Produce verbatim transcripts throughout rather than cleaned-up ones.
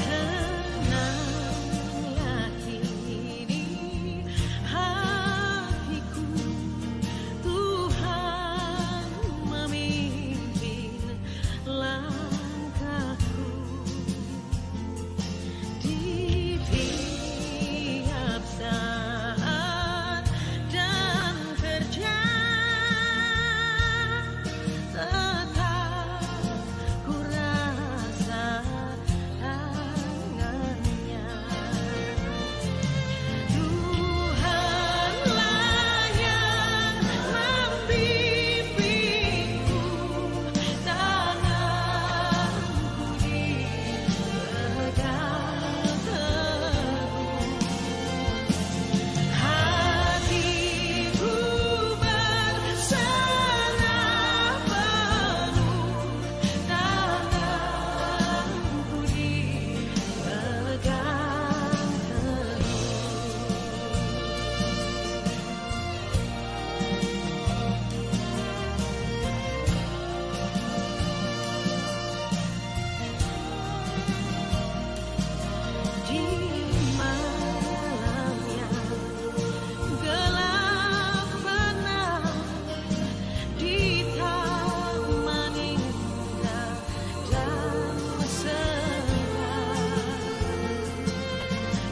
Tenanglah kini hatiku, Tuhan memimpin langkahku. Di tiap saat dan kerja, tetap ku rasa tangannya. Tuhanlah yang membimbingku, tanganku dipegang teguh. Hatiku berserah penuh, tanganku dipegang teguh. Di malam yang gelap benar, di taman indah dan segar,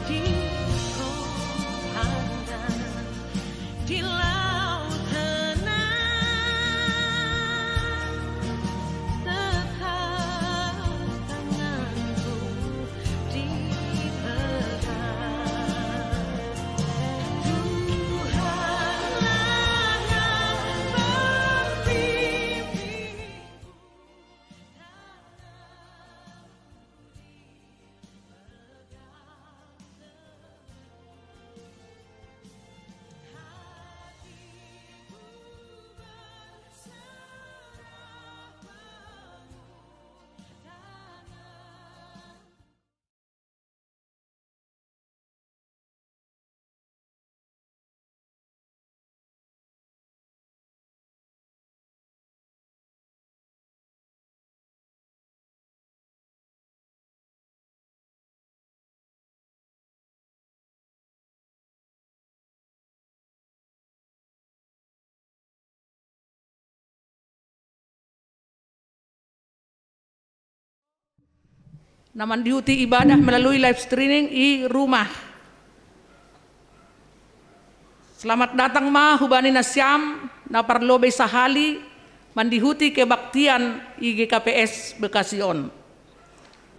di kota pandang, di laut tenang, tetap tanganku dipegang. Tuhanlah yang membimbingku, tanganku dipegang. Na mandihuti ibadah melalui live streaming i rumah. Selamat datang ma hubani nasiam na parlobei sahali mandihuti kebaktian i G K P S Bekasi on.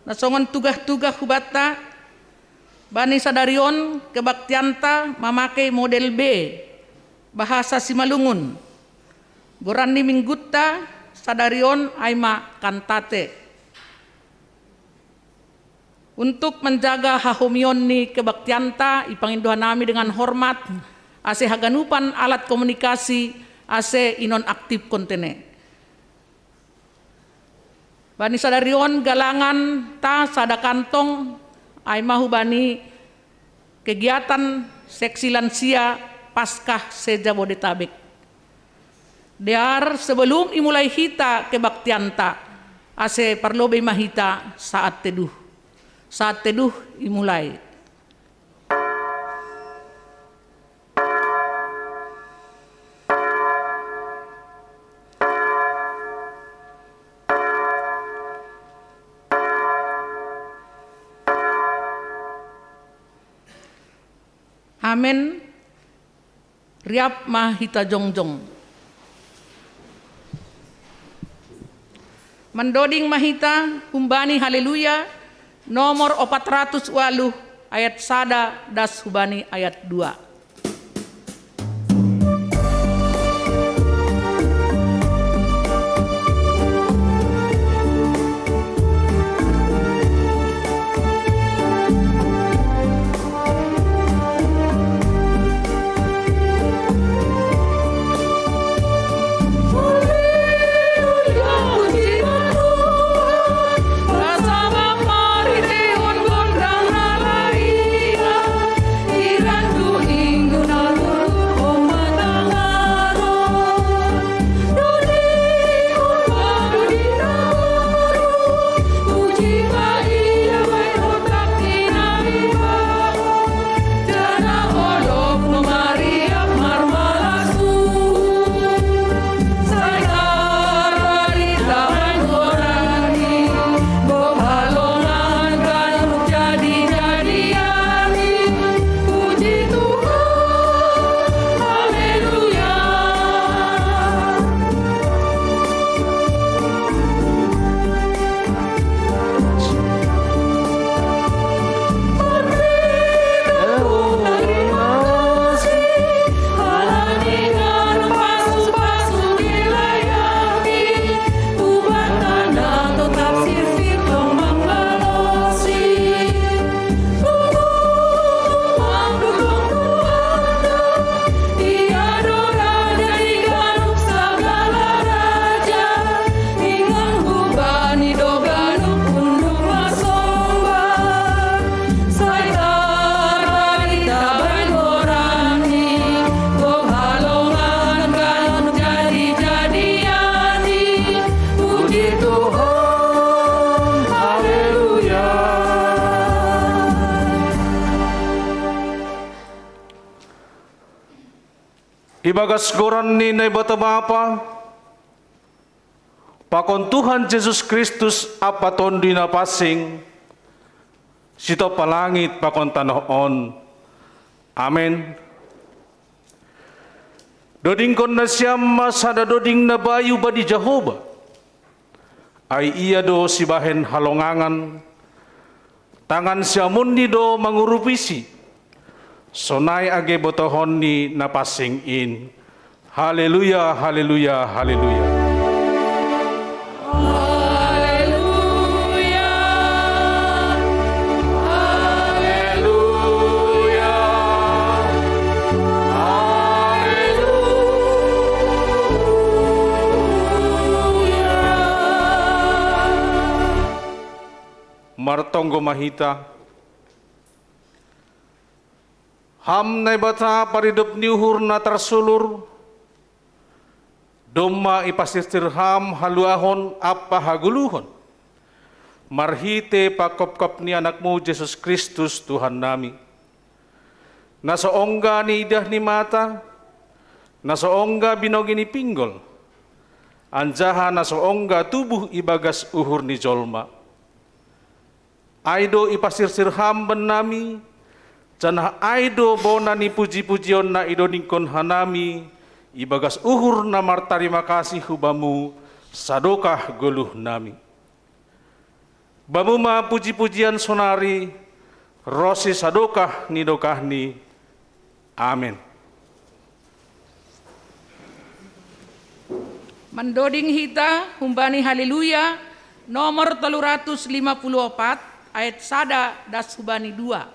Na songon tugah-tugah hubanta, bani sadari on kebaktianta mamakei model B, bahasa Simalungun. Goran ni minggunta sadari on ai ma Kantate. Untuk menjaga hahomion ni kebaktianta, ipangindo hanami dengan hormat ase haganupan alat komunikasi ase inonaktifkon tene. Bani sadari on galanganta sada kantong ai ma hubani kegiatan seksi lansia Paskah se-Jabodetabek. Dear, sebelum imulai hita kebaktianta, ase parlobei ma hita saat teduh. Saat teduh imulai. Amen. Riap ma hita jongjong. Mandoding ma hita humbani Haleluya nomor opat ratus ualuh, ayat sada das hubani ayat dua. Ibagas goran ni Naibata Bapa, pakon Tuhan Jesus Kristus ampa Tonduy Napansing, sitopah langit pakon tanoh on. Amen. Dodingkon nasiam ma sada doding na bayu bani Jahowa. Ai ia do sibahen halongangan, tangan siamunni do mangurupisi, sonai age botohon ni Napansing in. Haleluya, haleluya, haleluya. Haleluya, haleluya, haleluya. Martonggo ma hita. Ham Naibata paridop ni uhur na tarsulur, domma ipasirsir Ham haluahon ampa hagoluhon, marhite panghophop ni AnakMu Jesus Kristus Tuhannami, na so ongga niidah ni mata, na so ongga binongih ni pinggol, anjaha na so ongga tubuh ibagas uhur ni jolma. Ai do ipasirsir Ham bannami, janah ai do bona ni puji-pujion na idodingkon hanami ibagas uhur na martarima kasih hu Bamu sadokah goluhnami. Bamu ma puji-pujian sonari, ronsi sadokah ni dokahni. Amen. Mandoding hita humbani Haleluya nomor tolu ratus lima puluh opat, ayat sada das hubani dua.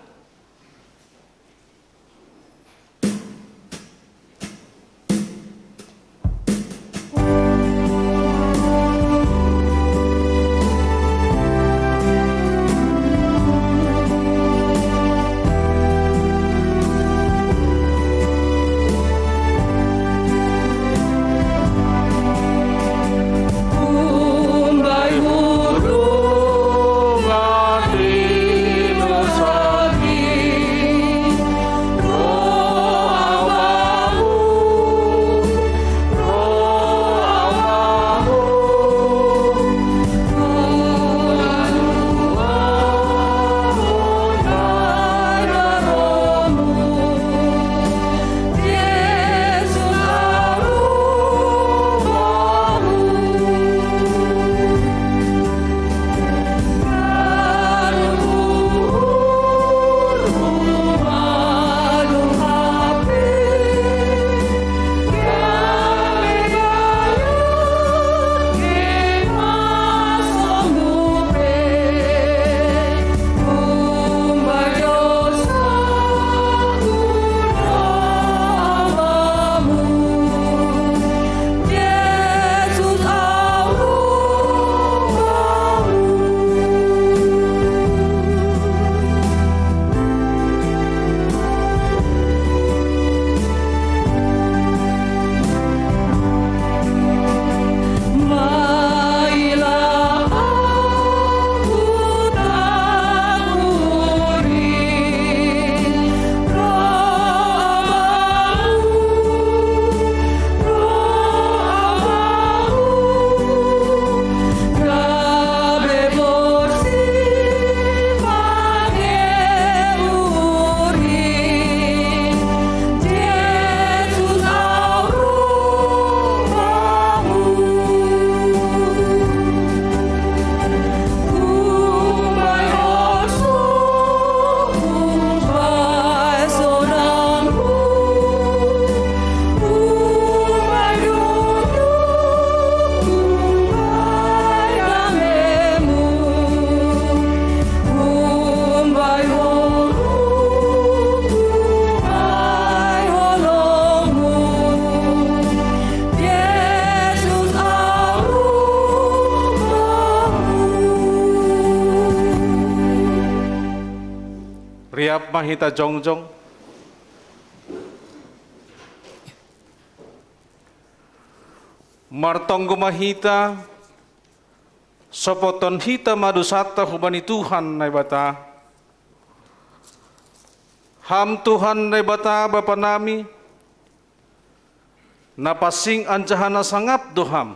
Riap ma hita jongjong. Martonggo ma hita, sopothon hita ma dosanta hubani Tuhan Naibata. Ham Tuhan Naibata Bapa nami, Na pansing anjaha na sangap do Ham,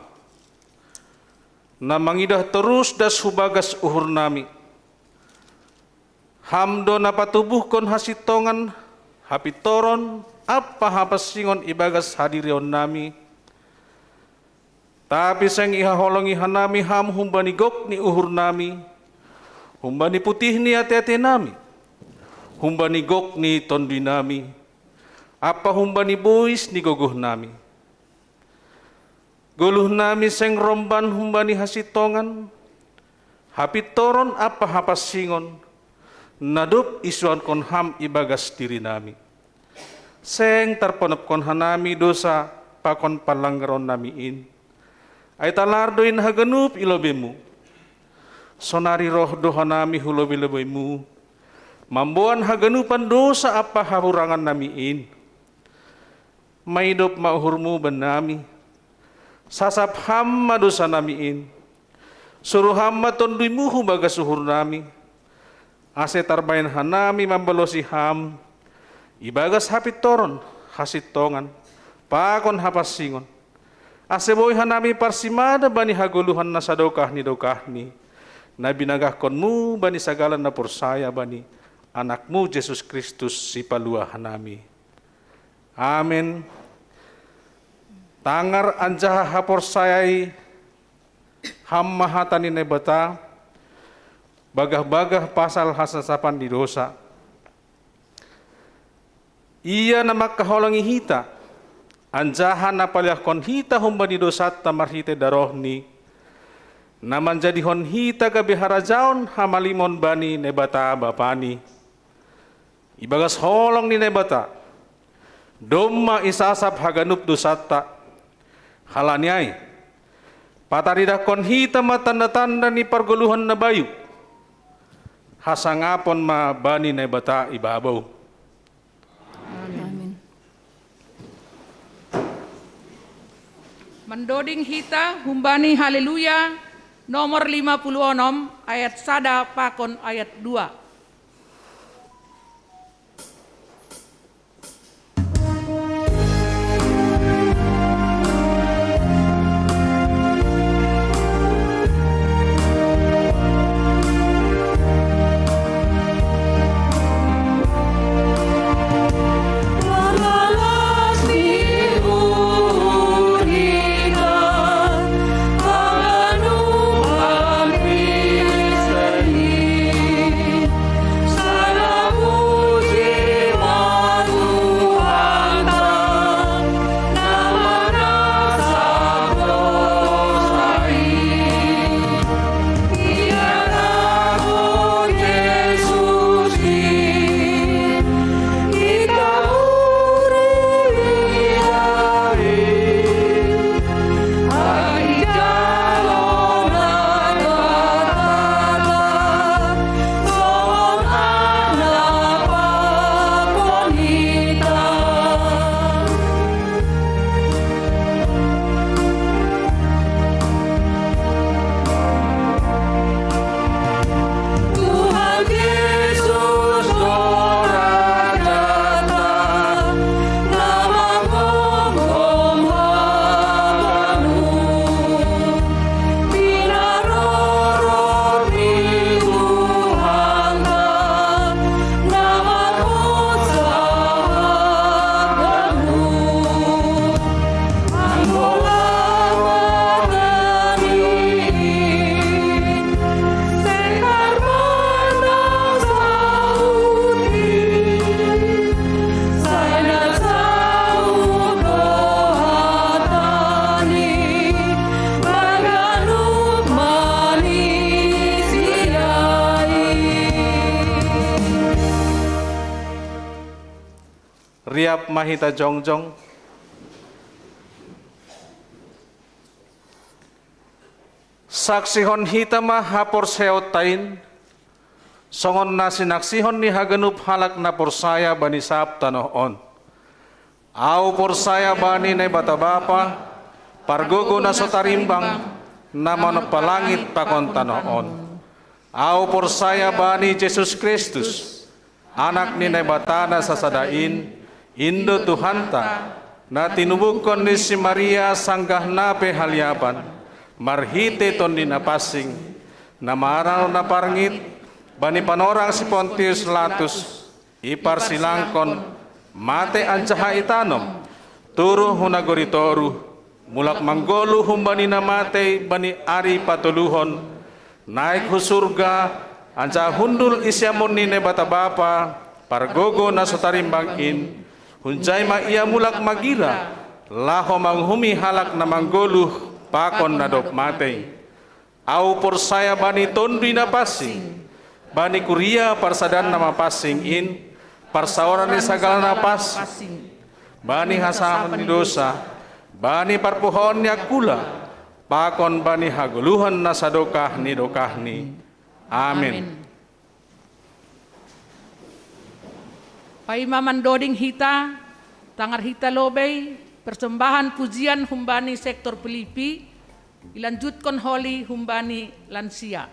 na mangidah torus das hu bagas uhur nami. Ham do na patubuhkon hasintongan, hapintoron, ampa hapansingon ibagas hadirion nami, tapi seng ihaholongi hanami Ham humbani gok ni uhur nami, humbani putih ni ate-ate nami, humbani gok ni tonduy nami, ampa humbani bois ni gogoh nami. Goluh nami seng romban humbani hasintongan, hapintoron ampa hapansingon, na dob isuankon Ham ibagas diri nami. Seng tarponopkon hanami dousa pakon panlanggaron nami in. Ai talar do in haganup i lobei-Mu. Sonari roh do hanami hu lobei-lobei-Mu, mamboan haganupan dousa ampa hahurangan nami in. Maidop ma uhur-Mu bannami. Sasap Ham ma dousa nami in. Suru Ham ma Tonduy-Mu hu bagas uhur nami, ase tarbahen hanami mambalosi Ham ibagas hapintoron, hasintongan, pakon hapansingon, ase boi hanami parsimada bani hagoluhan na sadokah ni dokahni, na binagahkon-Mu bani sagala na porsaya bani Anak-Mu Jesus Kristus, Sipaluah nami. Amen. Tangar anjaha haporsayai Ham ma hata ni Naibata, bagah-bagah pasal hasasapan ni dousa. Ia na mangkaholongi hita, anjaha na paliahkon hita humbani dousanta marhitei darohNi, na manjadihon hita gabe harajaon hamalimon bani Naibata Bapani. Ibagas holong ni Naibata, domma isasap haganup dousanta. Halani ai, pataridahkon hita ma tanda-tanda ni pargoluhan na bayu. Hasangapon ma bani Naibata i babou. Amin. Mandoding hita humbani Haleluya nomor lima puluh onom, ayat sada pakon ayat dua. Riap ma hita jongjong. Saksihon hita ma haporsayaonta in, songon na sinaksihon ni haganup halak na porsaya bani sab tanoh on. Ahu porsaya bani Naibata Bapa, pargogo na so tarimbang, na manompa langit pakon tanoh on. Ahu porsaya bani Jesus Kristus, Anak ni Naibata na sasada in, in do Tuhanta, Na tinubukkon ni si Maria sanggah na pe haliapan, marhitei Tonduy Napansing, na marang naparngit bani panorang si Pontius Pilatus, iparsilangkon, matei anjaha itanom, turun hu nagori toruh, mulak manggoluh humbani na matei bani ari patoluhon, naik hu surga, anjaha hundul i siamun ni Naibata Bapa, pargogoh na so tarimbang in, hunjai ma Ia mulak magira, laho manguhumi halak na manggoluh pakon na dob matei. Ahu porsaya bani Tonduy Napansing, bani kuria parsadaan na mapansing in, parsaoran ni sagala na pansing, bani hasapan ni dousa, bani parpuhoon ni Angkula, pakon bani hagoluhan na sadokah ni dokahni. Amen. Paima mandoding hita, tangar hita lobei, persembahan pujian humbani sektor Pilipi, ilanjutkon holi humbani lansia.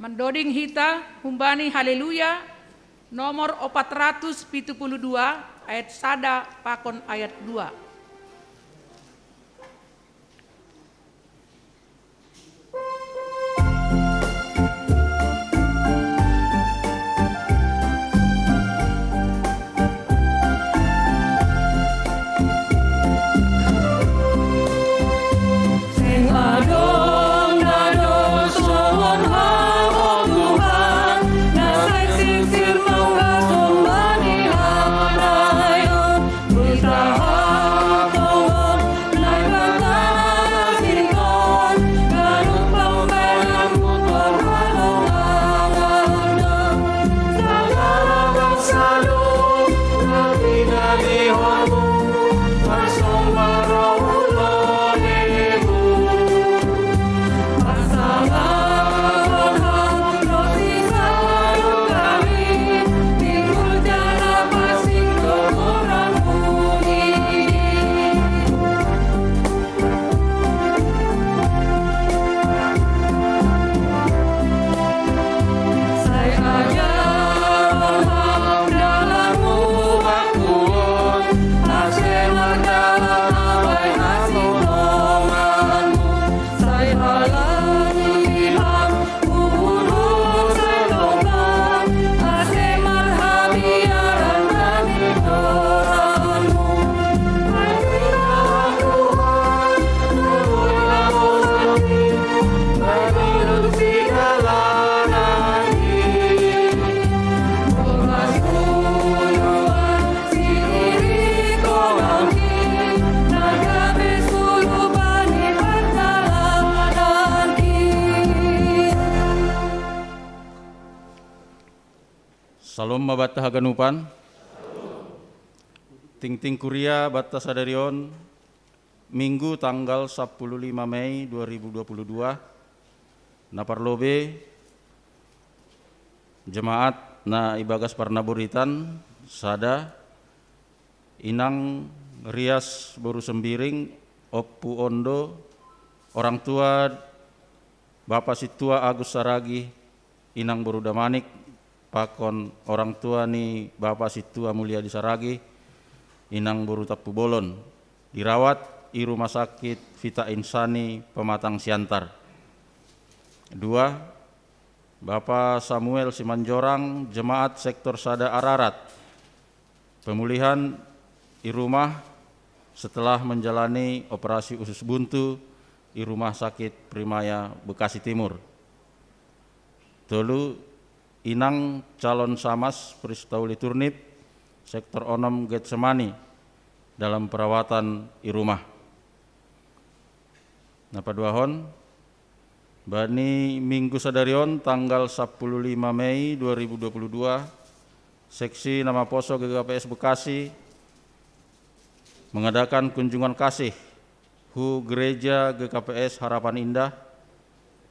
Mandoding hita humbani Haleluya nomor opat ratus pitu puluh dua, ayat sada pakon ayat dua. Salom mabata haganupan. Tingting kuria bata sadarion, Minggu tanggal sapuluh lima Mei dua ribu dua puluh dua, na parlobe jemaat na ibagas parnaboritan sada, Inang Rias boru Sembiring, Ompu Ondo, orang tua Bapa Sintua Agus Saragih, Inang boru Damanik, pakon orang tua ni Bapa Sintua Muliadi Saragih, Inang boru Tampubolon, dirawat i Rumah Sakit Vita Insani Pematang Siantar. Dua, Bapa Samuel Simanjorang, jemaat sektor sada Ararat. Pemulihan i rumah setelah menjalani operasi usus buntu i Rumah Sakit Primaya Bekasi Timur. Tolu, Inang calon Samas Pristauli Turnip, sektor onom Getsemani, dalam perawatan i rumah. Na paduahon, bani Minggu sadarion tanggal sapuluh lima Mei dua ribu dua puluh dua, seksi na maposo G K P S Bekasi mengadakan kunjungan kasih hu Gereja G K P S Harapan Indah.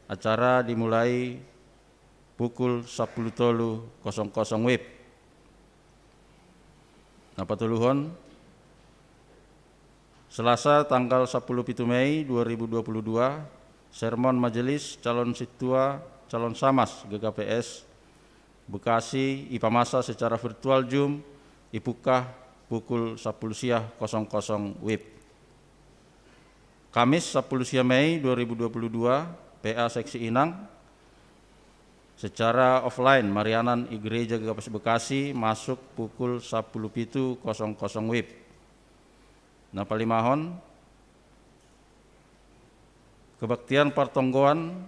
Acara dimulai pukul sapuluh tolu kosong kosong W I B. Na patoluhon, Selasa tanggal sapuluh pitu Mei dua ribu dua puluh dua, sermon majelis calon sintua, calon Samas G K P S Bekasi ipamasa secara virtual Zoom, ipukah pukul sapuluh sia kosong kosong W I B. Kamis sapuluh sia Mei dua ribu dua puluh dua, P A seksi Inang secara offline marianan i Gereja G K P S Bekasi masuk pukul sapuluh pitu kosong kosong W I B. Na palimahon, kebaktian partonggoan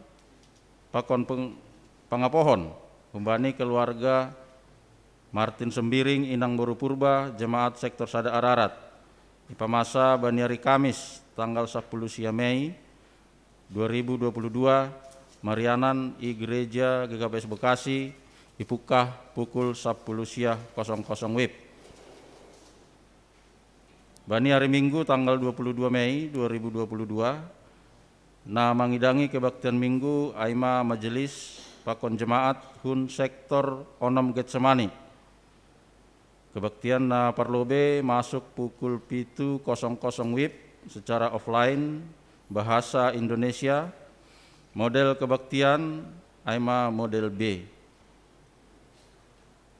pakon peng-, pangapohon humbani keluarga Martin Sembiring, Inang boru Purba, jemaat sektor sada Ararat, ipamasa bani ari Kamis tanggal sapuluh sia Mei dua ribu dua puluh dua, marianan i Gereja G K P S Bekasi, ipukah pukul sapuluh sia kosong kosong W I B. Bani ari Minggu tanggal dua puluh dua Mei dua ribu dua puluh dua, na mangidangi kebaktian Minggu ai ma majelis pakon jemaat hun sektor onom Getsemani. Kebaktian na parlobe masuk pukul pitu kosong kosong W I B secara offline, bahasa Indonesia. Model kebaktian ai ma model B.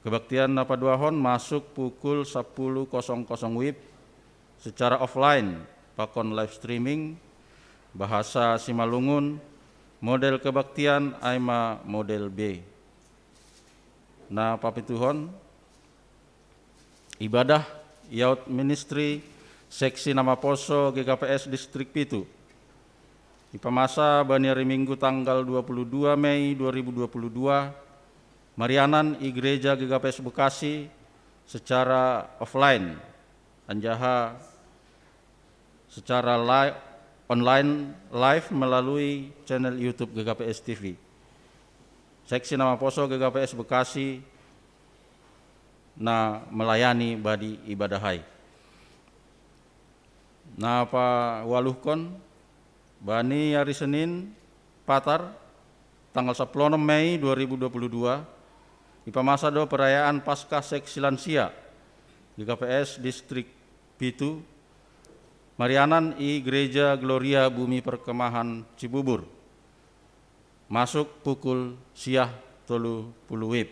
Kebaktian na paduahon masuk pukul sapuluh kosong kosong WIB secara offline pakon live streaming, bahasa Simalungun, model kebaktian ai ma model B. Na papituhon, ibadah Youth Ministry Seksi Namaposo G K P S Distrik Pitu. Ipamasa bani hari Minggu tanggal dua puluh dua Mei dua ribu dua puluh dua, marianan i Gereja G K P S Bekasi secara offline, anjaha secara live, online live melalui channel YouTube G K P S T V. Seksi Namaposo G K P S Bekasi na melayani badi ibadahai. Na paualuhon, bani hari Senin, Patar, tanggal sapuluh onom Mei dua ribu dua puluh dua, ipamasa do perayaan Paskah Seksi Lansia G K P S Distrik Pitu, marianan i Gereja Gloria Bumi Perkemahan Cibubur. Masuk pukul siah tolu puluh WIB.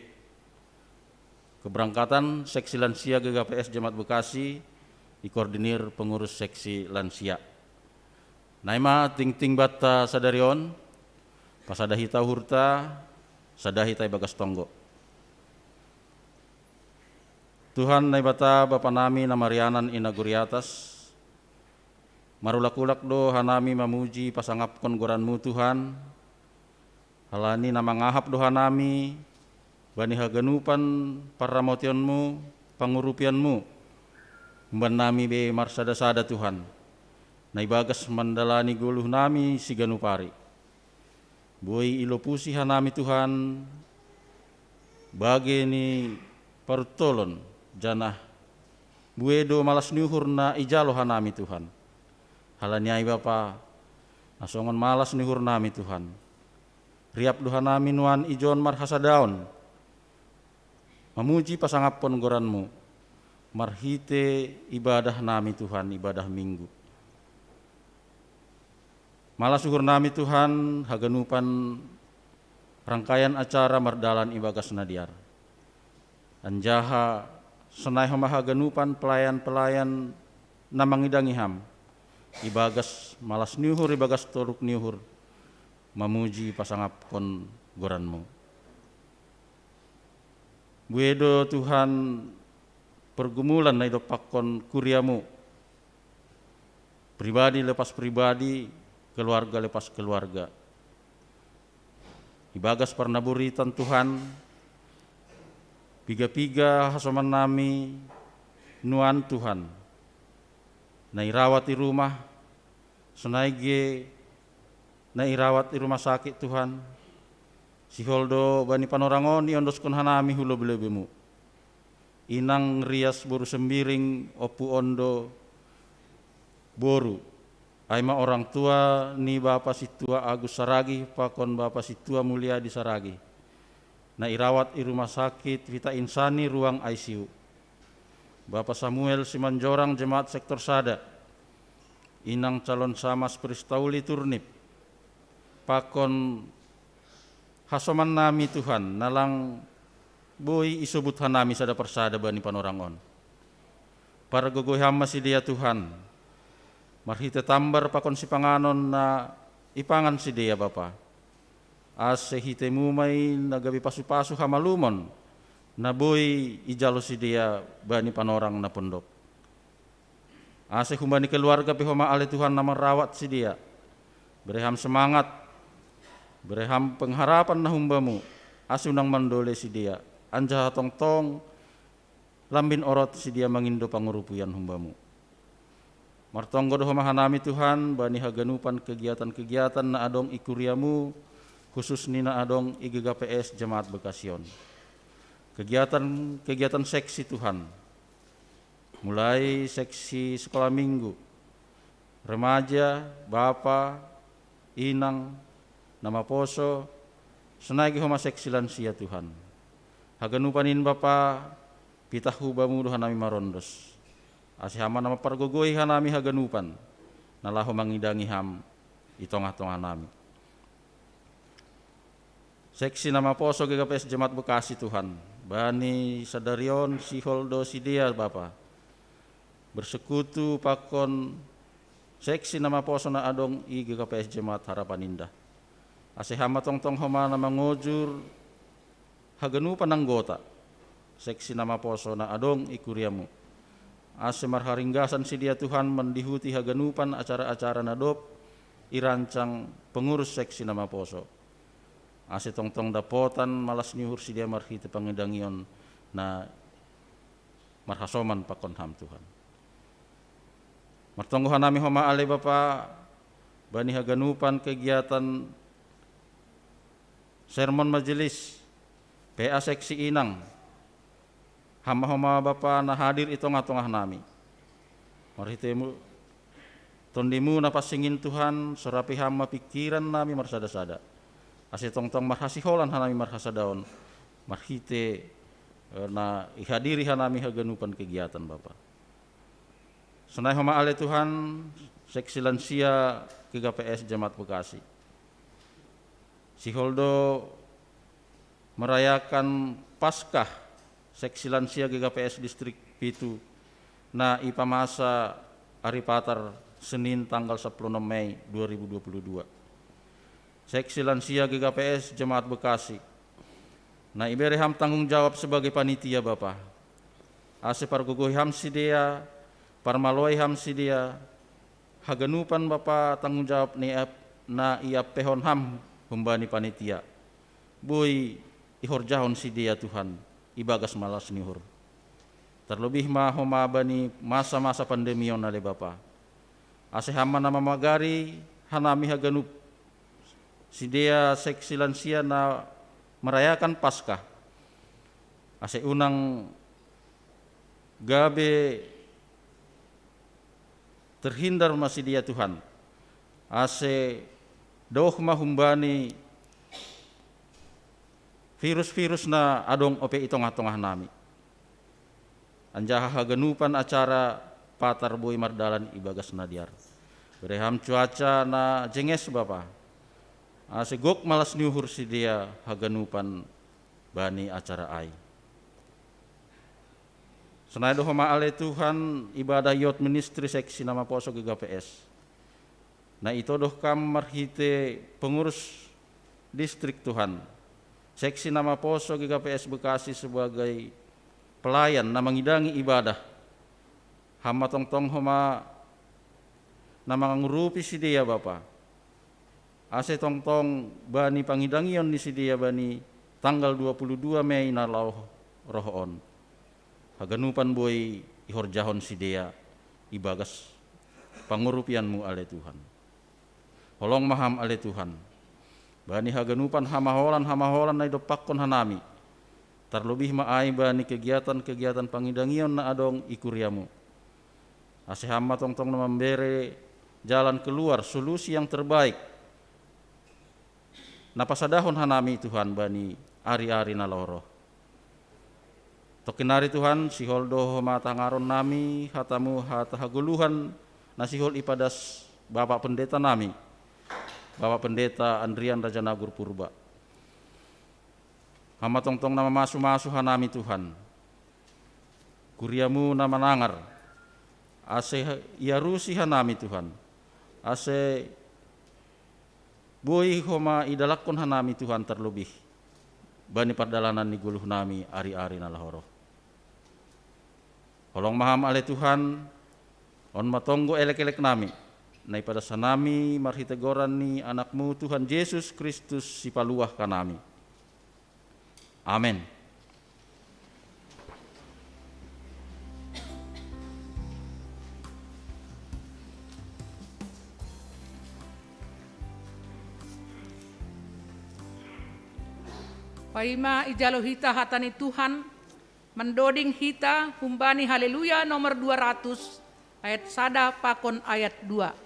Keberangkatan Seksi Lansia G K P S Jemaat Bekasi ikoordinir pengurus Seksi Lansia. Na ai ma tingting banta sadari on, pasada hita uhurta, sada hita ibagas tonggo. Tuhan Naibata, Bapa nami na marianan i nagori atas, marulak-ulak do hanami mamuji pasangapkon goran-Mu, Tuhan, halani na mangahap do hanami bani haganupan parramotionMu, pangurupianMu, umbahen nami be marsada-sada, Tuhan, na ibagas mandalani goluh nami siganup ari. Boi ilopusi hanami, Tuhan, bage ni paruntolon, janah buei do malas ni uhur na ijalo hanami, Tuhan. Halani ai, Bapa, na songon malas ni uhur nami, Tuhan, riap do hanami nuan ijon marhasadaon mamuji pasangapkon goran-Mu marhite ibadah nami, Tuhan, ibadah Minggu. Malas uhur nami, Tuhan, haganupan rangkaian acara mardalan ibagas na dear. Anjaha sonai homa haganupan pelayan-pelayan na mangidangi Ham ibagas malas ni uhur, ibagas toruk ni uhur, mamuji pasangapkon goran-Mu. Buei do, Tuhan, pergumulan na idompakkon kuria-Mu, pribadi lepas pribadi, keluarga lepas keluarga. Ibagas parnaburitan, Tuhan, piga-piga hasoman nami nuan, Tuhan, na irawat i rumah, sonai ge na irawat i rumah sakit, Tuhan, sihol do bani panorang on iondoskon hanami hu lobi-lobi-Mu. Inang Rias boru Sembiring, ompu on do boru, ai ma orang tua ni Bapa Sintua Agus Saragih pakon Bapa Sintua Muliadi Saragih, na irawat i rumah sakit Vita Insani ruang I C U. Bapa Samuel Simanjorang, jemaat sektor sada, Inang Calon Samas Pristauli Turnip, pakon hasoman nami, Tuhan, na lang boi isobut hanami sada parsada bani panorang on. Pargogoi Ham ma sidea, Tuhan, marhite tambar pakon sipanganon na ipangan sidea, Bapa, ase hite-Mu ma i na gabe pasu-pasu hamalumon na boi ijalo sidea bani panorang na pondok. Ase humbani keluarga pe homa ale, Tuhan, na marawat sidea. Bere Ham semangat, bere Ham pengharapan na humba-Mu, ase unang mandole sidea, anjaha tongtong lambin orot sidea mangindo pangurupion humba-Mu. Martonggo do homa hanami, Tuhan, bani haganupan kegiatan-kegiatan na adong i kuria-Mu, khusus ni na adong i G K P S Jemaat Bekasi on. Kegiatan-kegiatan seksi, Tuhan, mulai seksi sekolah minggu, remaja, bapa, inang, na maposo, sonai ge homa seksi lansia, Tuhan. Haganupan in, Bapa, pitah hu Bamu do hanami marondos. Ase Ham ma na mampargogoi hanami haganupan, na laho mangidangi Ham i tongah-tongah nami. Seksi na maposo G K P S Jemaat Bekasi Tuhan, bani sadarion sihol do sidea Bapa bersekutu pakon seksi na maposo na adong i G K P S Jemaat Harapan Indah. Ase Ham ma tongtong homa na mangojur haganupan anggota seksi na maposo na adong i kuriamu. Ase marharinggasan sidea Tuhan mandihuti haganupan acara-acara na dob irancang pengurus seksi na maposo. Ase tongtong dapotan malas ni uhur sidea marhite pangidangion na marhasoman pakon Ham Tuhan. Martonggo hanami homa ale Bapa, bani haganupan kegiatan sermon majelis, P A seksi inang, Ham ma homa Bapa na hadir i tongah-tongah nami. Marhitemu, Tondimu na pansingin Tuhan, sorapi Ham ma pingkiran nami marsada-sada. Ase tongtong marhasiholan hanami marhasadaon, marhite eh, na ihadiri hanami haganupan kegiatan Bapa. Sonai homa ale Tuhan, seksi lansia G K P S Jemaat Bekasi. Sihol do merayakan Paskah seksi lansia G K P S Distrik pitu na ipamasa ari Patar Senin tanggal sepuluh Mei dua ribu dua puluh dua. Seksi lansia G K P S Jemaat Bekasi na ibere Ham tanggung jawab sebagai panitia Bapa. Ase pargogohi Ham sidea, parmaloi Ham sidea, haganupan Bapa tanggung jawab ni ap, na iampehon Ham humbani panitia. Boi ihorjahon sidea Tuhan, ibagas malas ni uhur. Terlebih ma homa bani masa-masa pandemi on ale Bapa. Ase Ham ma na mamagari hanami haganup sidea seksi lansia na merayakan Paskah. Ase unang gabe terhindar ma sidea Tuhan. Ase doh ma humbani virus-virus na adong ope i tongah-tongah nami. Anjaha haganupan acara Patar boi mardalan ibagas na dear. Bere Ham cuaca na jenges Bapa. Ase gok malas ni uhur sidea haganupan bani acara ai. Sonai do homa ale Tuhan ibadah youth ministry seksi na maposo G K P S. Na itodoh Kam marhite pengurus distrik Tuhan. Seksi na maposo G K P S Bekasi sebagai pelayan na mangidangi ibadah. Ham ma tongtong homa na mangurupi sidea Bapa. Ase tongtong bani pangidangion ni sidea bani tanggal dua puluh dua Mei na laho roh on. Haganupan boi ihorjahon sidea ibagas pangurupian-Mu ale Tuhan. Holong ma Ham ale Tuhan. Bani haganupan hamaholan-hamaholan na idompakkon hanami. Tarlobih ma ai bani kegiatan-kegiatan pangidangion na adong i kuria-Mu. Ase Ham ma tongtong na mambere jalan keluar, solusi yang terbaik. Na pasadahon hanami Tuhan bani ari-ari na laho roh. Tongkin nari Tuhan, sihol do homa tangaron nami hata-Mu hata hagoluhan na sihol ipadas Bapak Pendeta nami. Bapak Pendeta Andrian Raja Nagur Purba. Ham ma tongtong na mamasu-masu hanami Tuhan. Kuria-Mu na manangar. Ase iarusi hanami Tuhan. Ase boi homa idalankon hanami Tuhan tarlobih. Bani pardalanan ni goluh nami ari-ari na laho roh. Holong ma Ham ale Tuhan, on ma tonggo elek-elek nami. Na ipadas hanami marhite goran ni Anak-Mu Tuhan Jesus Kristus sipaluah hanami. Amen. Paima ijalo hita hata ni Tuhan, mandoding hita humbani Haleluya nomor dua ratus, ayat sada pakon ayat dua.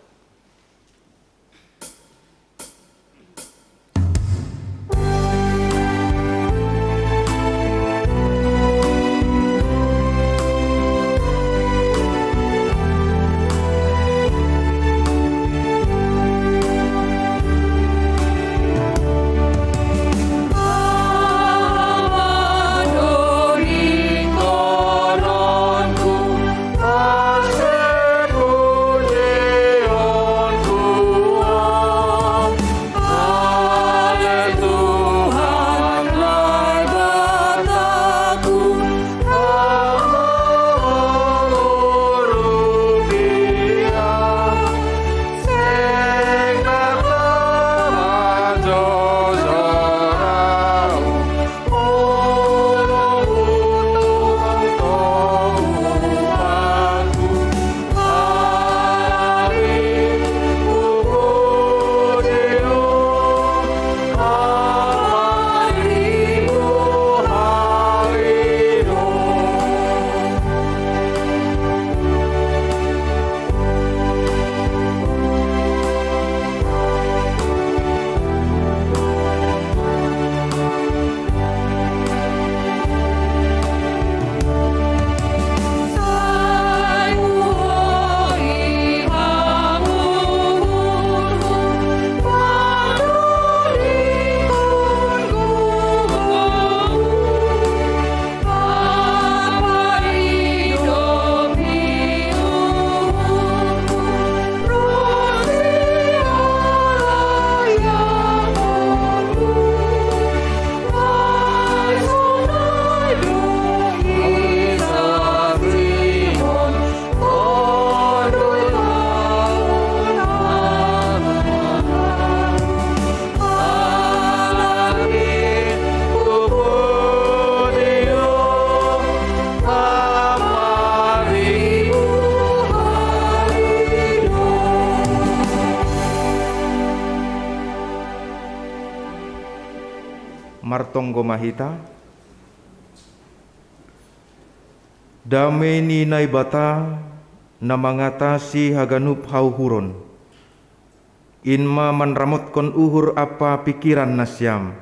Martonggo ma hita. Dame ni Naibata na mangatasi haganup hauhuron, in ma manramotkon uhur ampa pingkiran nasiam,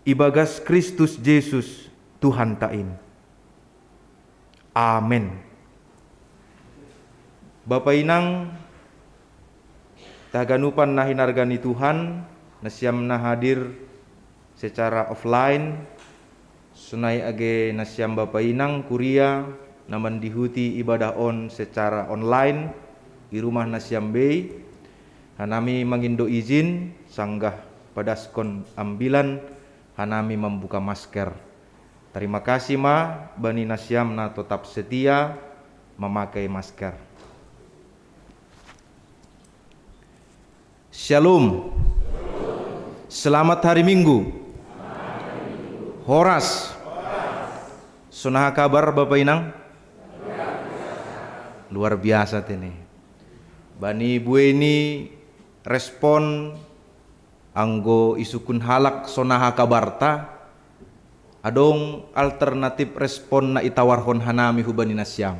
ibagas Kristus Jesus Tuhanta in. Amen. Bapa inang, haganupan na hinarga ni Tuhan, nasiam na hadir secara offline, sonai age nasiam bapa inang kuria na mandihuti ibadah on secara online i rumah nasiam bei, hanami mangindo izin, sanggah padaskon ambilan, hanami mambuka masker. Tarima kasih ma bani nasiam na totap setia mamakai masker. Shalom. Selamat hari Minggu. Horas. Sonaha kabar bapa inang? Luar biasa tene. Bani buei ni respon anggo isungkun halak sonaha kabarta, adong alternatif respon na itawarhon hanami hubani nasiam.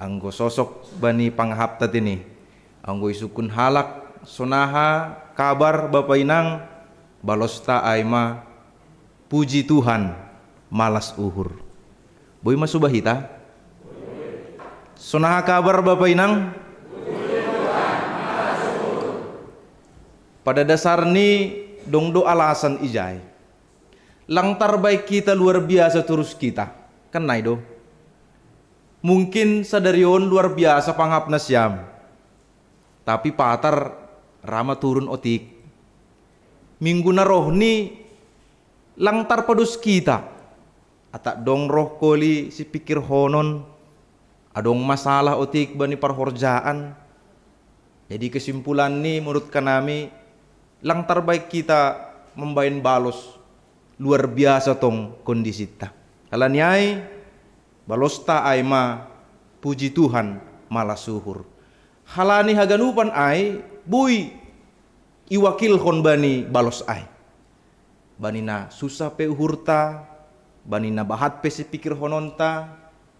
Anggo sosok bani pangahapta tene, anggo isungkun halak sonaha kabar bapa inang, balosta ai ma puji Tuhan, malas uhur. Boi ma suba hita? Sonaha kabar bapa inang? Pada dasarni dong do alasan ijai. Lang tarbaen hita luar biasa torus hita. Kan nai do. Mungkin sadari on luar biasa pangahap nasiam. Tapi patar ra ma turun otik. Minggu na roh ni lang tarpados hita. Atap dong roh holi sipingkirhonon, adong masalah otik bani parhorjaan. Jadi kesimpulan ni menurut hanami, lang tarbaen hita mambaen balos luar biasa tong kondisinta. Halani ai, balosta ai ma puji Tuhan malas uhur. Halani haganupan ai, boi iwakilhon bani balos ai. Bani na susah pe uhurta, bani na bahat pe sipingkirhononta,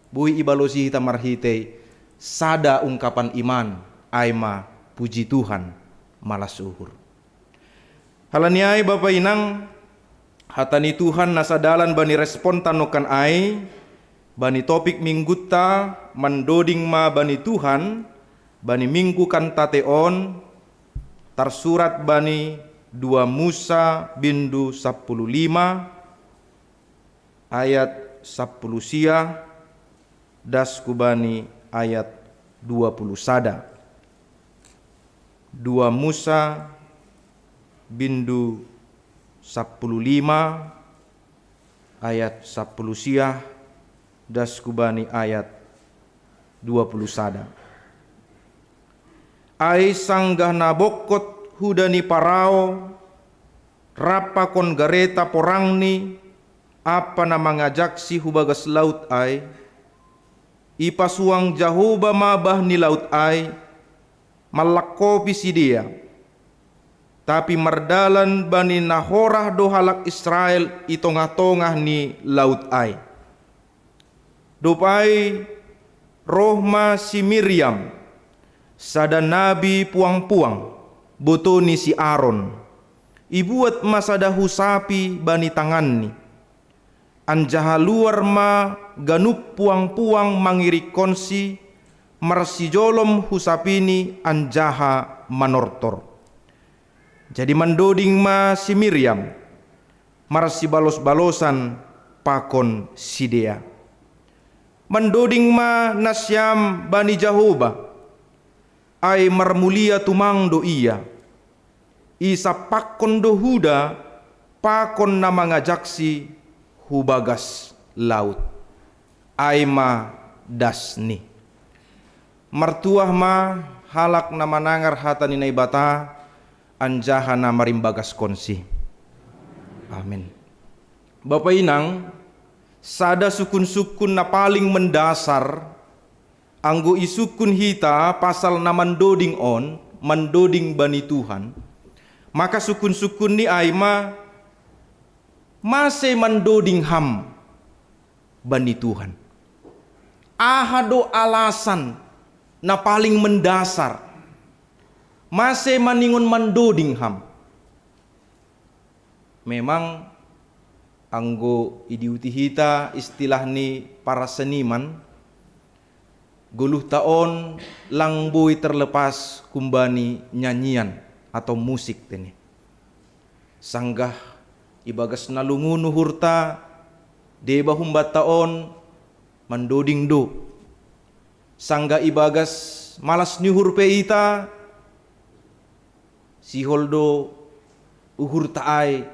boi ibalosi hita marhitei sada ungkapan iman, ai ma puji Tuhan, malas uhur. Halani ai bapa inang, hata ni Tuhan na sadalan bani respon tanokan ai, bani topik minggunta mandoding ma bani Tuhan, bani minggu kantate on, tarsurat bani dua Musa bindu sapuluh lima ayat sapuluh sia, das hubani ayat dua puluh sada. Dua Musa bindu sapuluh lima ayat sapuluh sia, das hubani ayat dua puluh sada. Ai sanggah na bongkot huda ni Parao, rap pakon gareta porangni, ampa na mangajaksi hu bagas laut ai, ipasuang Jahoba ma bah ni laut ai, manlangkopi sidea. Tapi mardalan bani na horah do halak Israel i tongah-tongah ni laut ai. Dob ai roh ma si Miriam, sada nabi puang-puang, boto ni si Aron. Ibuat ma sada husapi bani tanganni. Anjaha luar ma ganup puang-puang mangirikkonsi, marsijolom husapini anjaha manortor. Jadi mandoding ma si Miriam, marsibalos-balosan pakon sidea. Mandoding ma nasiam bani Jahoba, ai marmulia tumang do Ia. Isampakkon do huda pakon na mangajaksi hu bagas laut. Ai ma dasni. Martuah ma halak na manangar hata ni Naibata, anjaha na marimbagaskonsi. Amin. Bapa inang, sada sukun-sukun na paling mendasar, anggo isukun hita pasal na mandoding on, mandoding bani Tuhan, maka sukun-sukun ni ai ma Mase mandoding ham bani Tuhan? Aha do alasan na paling mendasar mase maningon mandoding ham? Memang anggo idiuti hita istilah ni para seniman, goluhta on lang boi terlepas humbani nyanyian atau musik tene. Sanggah ibagas na lungun uhurta, deba humbanta on mandoding do. Sanggah ibagas malas ni uhur pe hita, sihol do uhurta ai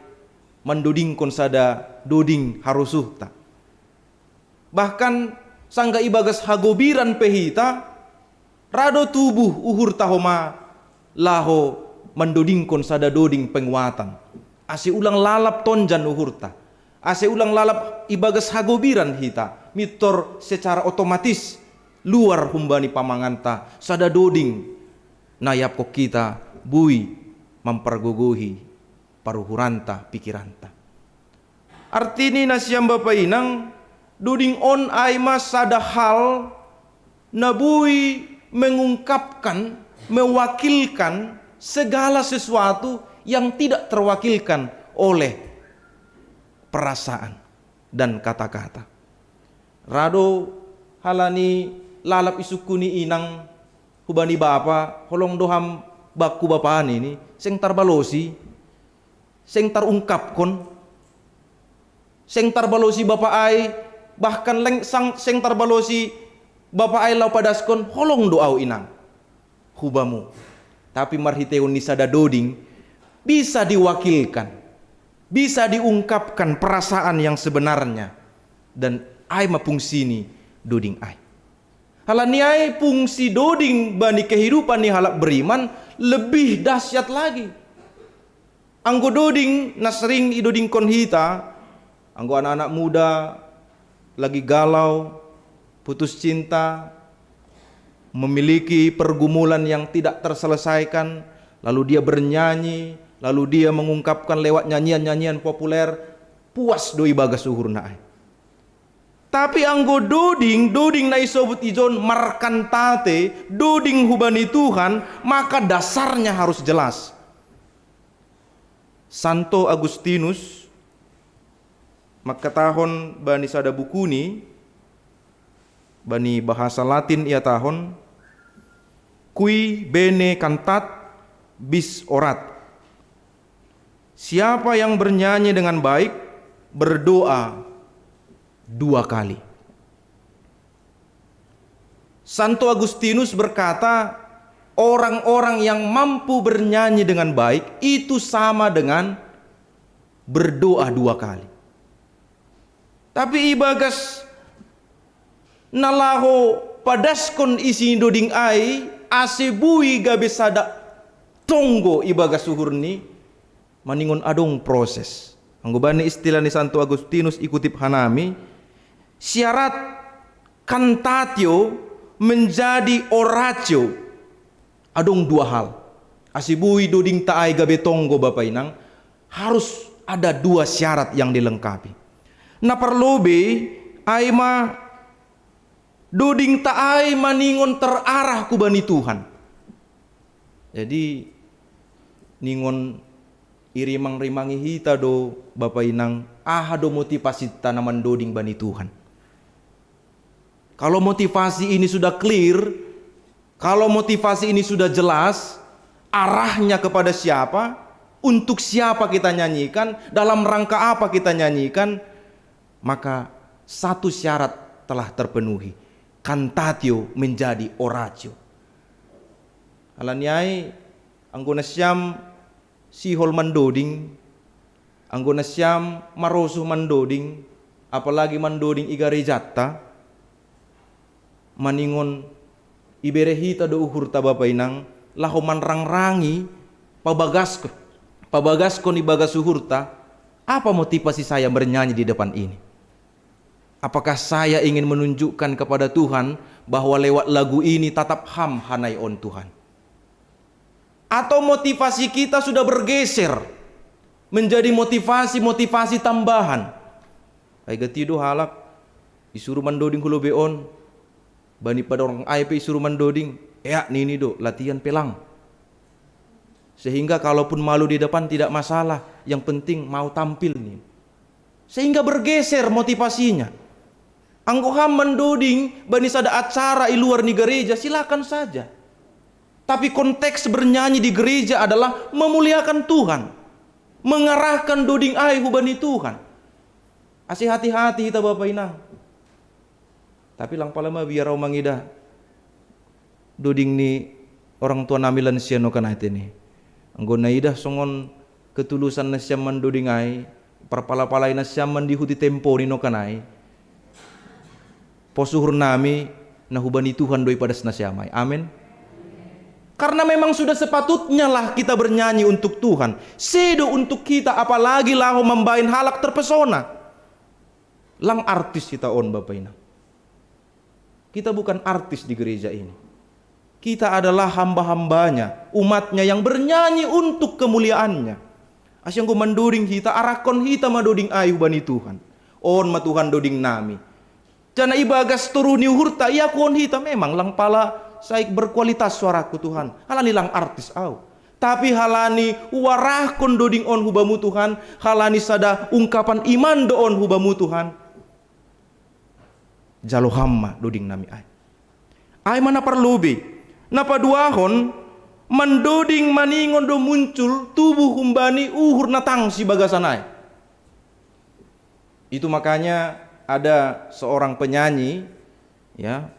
mandodingkon sada doding harosuhta. Bahkan sanggah ibagas hagobiran pe hita, ra do tubuh uhurta homa laho mandodingkon sada doding penguatan, ase ulang lalap tonjan uhurta, ase ulang lalap ibagas hagobiran hita, mintor secara otomatis luar humbani pamanganta sada doding na iapkon hita boi mampargogohi paruhuranta, pikiranta. Artini nasiam bapa inang, doding on ai ma sada hal na boi mengungkapkan, mewakilkan segala sesuatu yang tidak terwakilkan oleh perasaan dan kata-kata. Ra do halani lalap isungkun ni inang hubani bapa, holong do ham bakku bapa nini, seng tarbalosi, seng tarungkapkon, seng tarbalosi bapa ai, bahkan leng sang seng tarbalosi bapa ai laho padaskon, holong do au inang hubamu. Tapi marhitehon ni sada doding bisa diwakilkan, bisa diungkapkan perasaan yang sebenarnya. Dan ai ma fungsi ni doding ai. Halani ai fungsi doding bani kehidupan ni halak beriman lebih dahsyat lagi. Anggo doding na sering idodingkon hita, anggo anak-anak muda lagi galau, putus cinta, memiliki pergumulan yang tidak terselesaikan, lalu dia bernyanyi, lalu dia mengungkapkan lewat nyanyian-nyanyian populer, puas do ibagas uhurna ai. Tapi anggo doding, doding na isobut ijon markantate, doding hubani Tuhan, maka dasarnya harus jelas. Santo Agustinus mangkatahon bani sada bukuni, bani bahasa Latin ihatahon, "Qui bene cantat, bis orat." Siapa yang bernyanyi dengan baik, berdoa dua kali. Santo Agustinus berkata, orang-orang yang mampu bernyanyi dengan baik itu sama dengan berdoa dua kali. Tapi ibagas na laho padaskon isi ni doding ai, ase boi gabe sada tonggo ibagas uhurni, maningon adong proses. Anggo bani istilah ni Santo Agustinus ikutip hanami, syarat cantatio menjadi oratio. Adong dua hal. Ase boi dodingta ai gabe tonggo bapa inang, harus ada dua syarat yang dilengkapi. Na parlobei ai ma dodingta ai maningon terarah hubani Tuhan. Jadi ningon irimang-rimangi hita do bapa inang, aha do motivasinta na mandoding bani Tuhan. Kalau motivasi ini sudah clear, kalau motivasi ini sudah jelas, arahnya kepada siapa, untuk siapa kita nyanyikan, dalam rangka apa kita nyanyikan, maka satu syarat telah terpenuhi. Cantatio menjadi oratio. Halani ai, anggo nasiam sihol mandoding, anggo nasiam marosuh mandoding, apalagi mandoding i garejanta, maningon ibere hita do uhurta bapa inang, laho manrangrangi, pabagaskon, pabagaskon ibagas uhurta, apa motivasi saya bernyanyi di depan ini? Apakah saya ingin menunjukkan kepada Tuhan bahwa lewat lagu ini tatap ham hanai on Tuhan? Atau motivasi kita sudah bergeser? Menjadi motivasi-motivasi tambahan. Ai gati do halak isuru mandoding hu lobei on, bani padorong ai pe isuru mandoding, eak nini do, latihan pe lang. Sehingga kalaupun malu di depan tidak masalah, yang penting mau tampil nih. Sehingga bergeser motivasinya. Anggo ham mandoding bani sada acara i luar ni gereja, silakan saja. Tapi konteks bernyanyi di gereja adalah memuliakan Tuhan, mengarahkan doding ai hubani Tuhan. Asi hati-hati hita bapa inang. Tapi lang pala ma biar au mangidah doding ni orang tua nami lansia nokan ai tene. Anggo naidah songon ketulusan nasiam mandoding ai, parpala-palai nasiam mandihuti tempo ni nokan ai, pos uhur nami na hubani Tuhan do i padas nasiam ai. Amin. Karena memang sudah sepatutnya lah kita bernyanyi untuk Tuhan. Sedo untuk kita, apalagi laho mambahen halak terpesona. Lang artis hita on bapa inang. Kita bukan artis di gereja ini. Kita adalah hamba-hambanya, umatnya yang bernyanyi untuk kemuliaannya. Asi anggo mandoding hita, arahkon hita ma doding ai hubani Tuhan. On ma Tuhan doding nami. Janah ibagas toruh ni uhurta iakuhon hita, memang lang pala sai berkualitas suaraku Tuhan. Halani lang artis au. Tapi halani uarahkon doding on hubamu Tuhan, halani sada ungkapan iman do on hubamu Tuhan. Jalo ham ma doding nami ai. Ai ma na parlobei. Na paduahon, mandoding maningon do muncul tubuh humbani uhur na tangsi bagasan ai. Itu makanya ada seorang penyanyi, ya,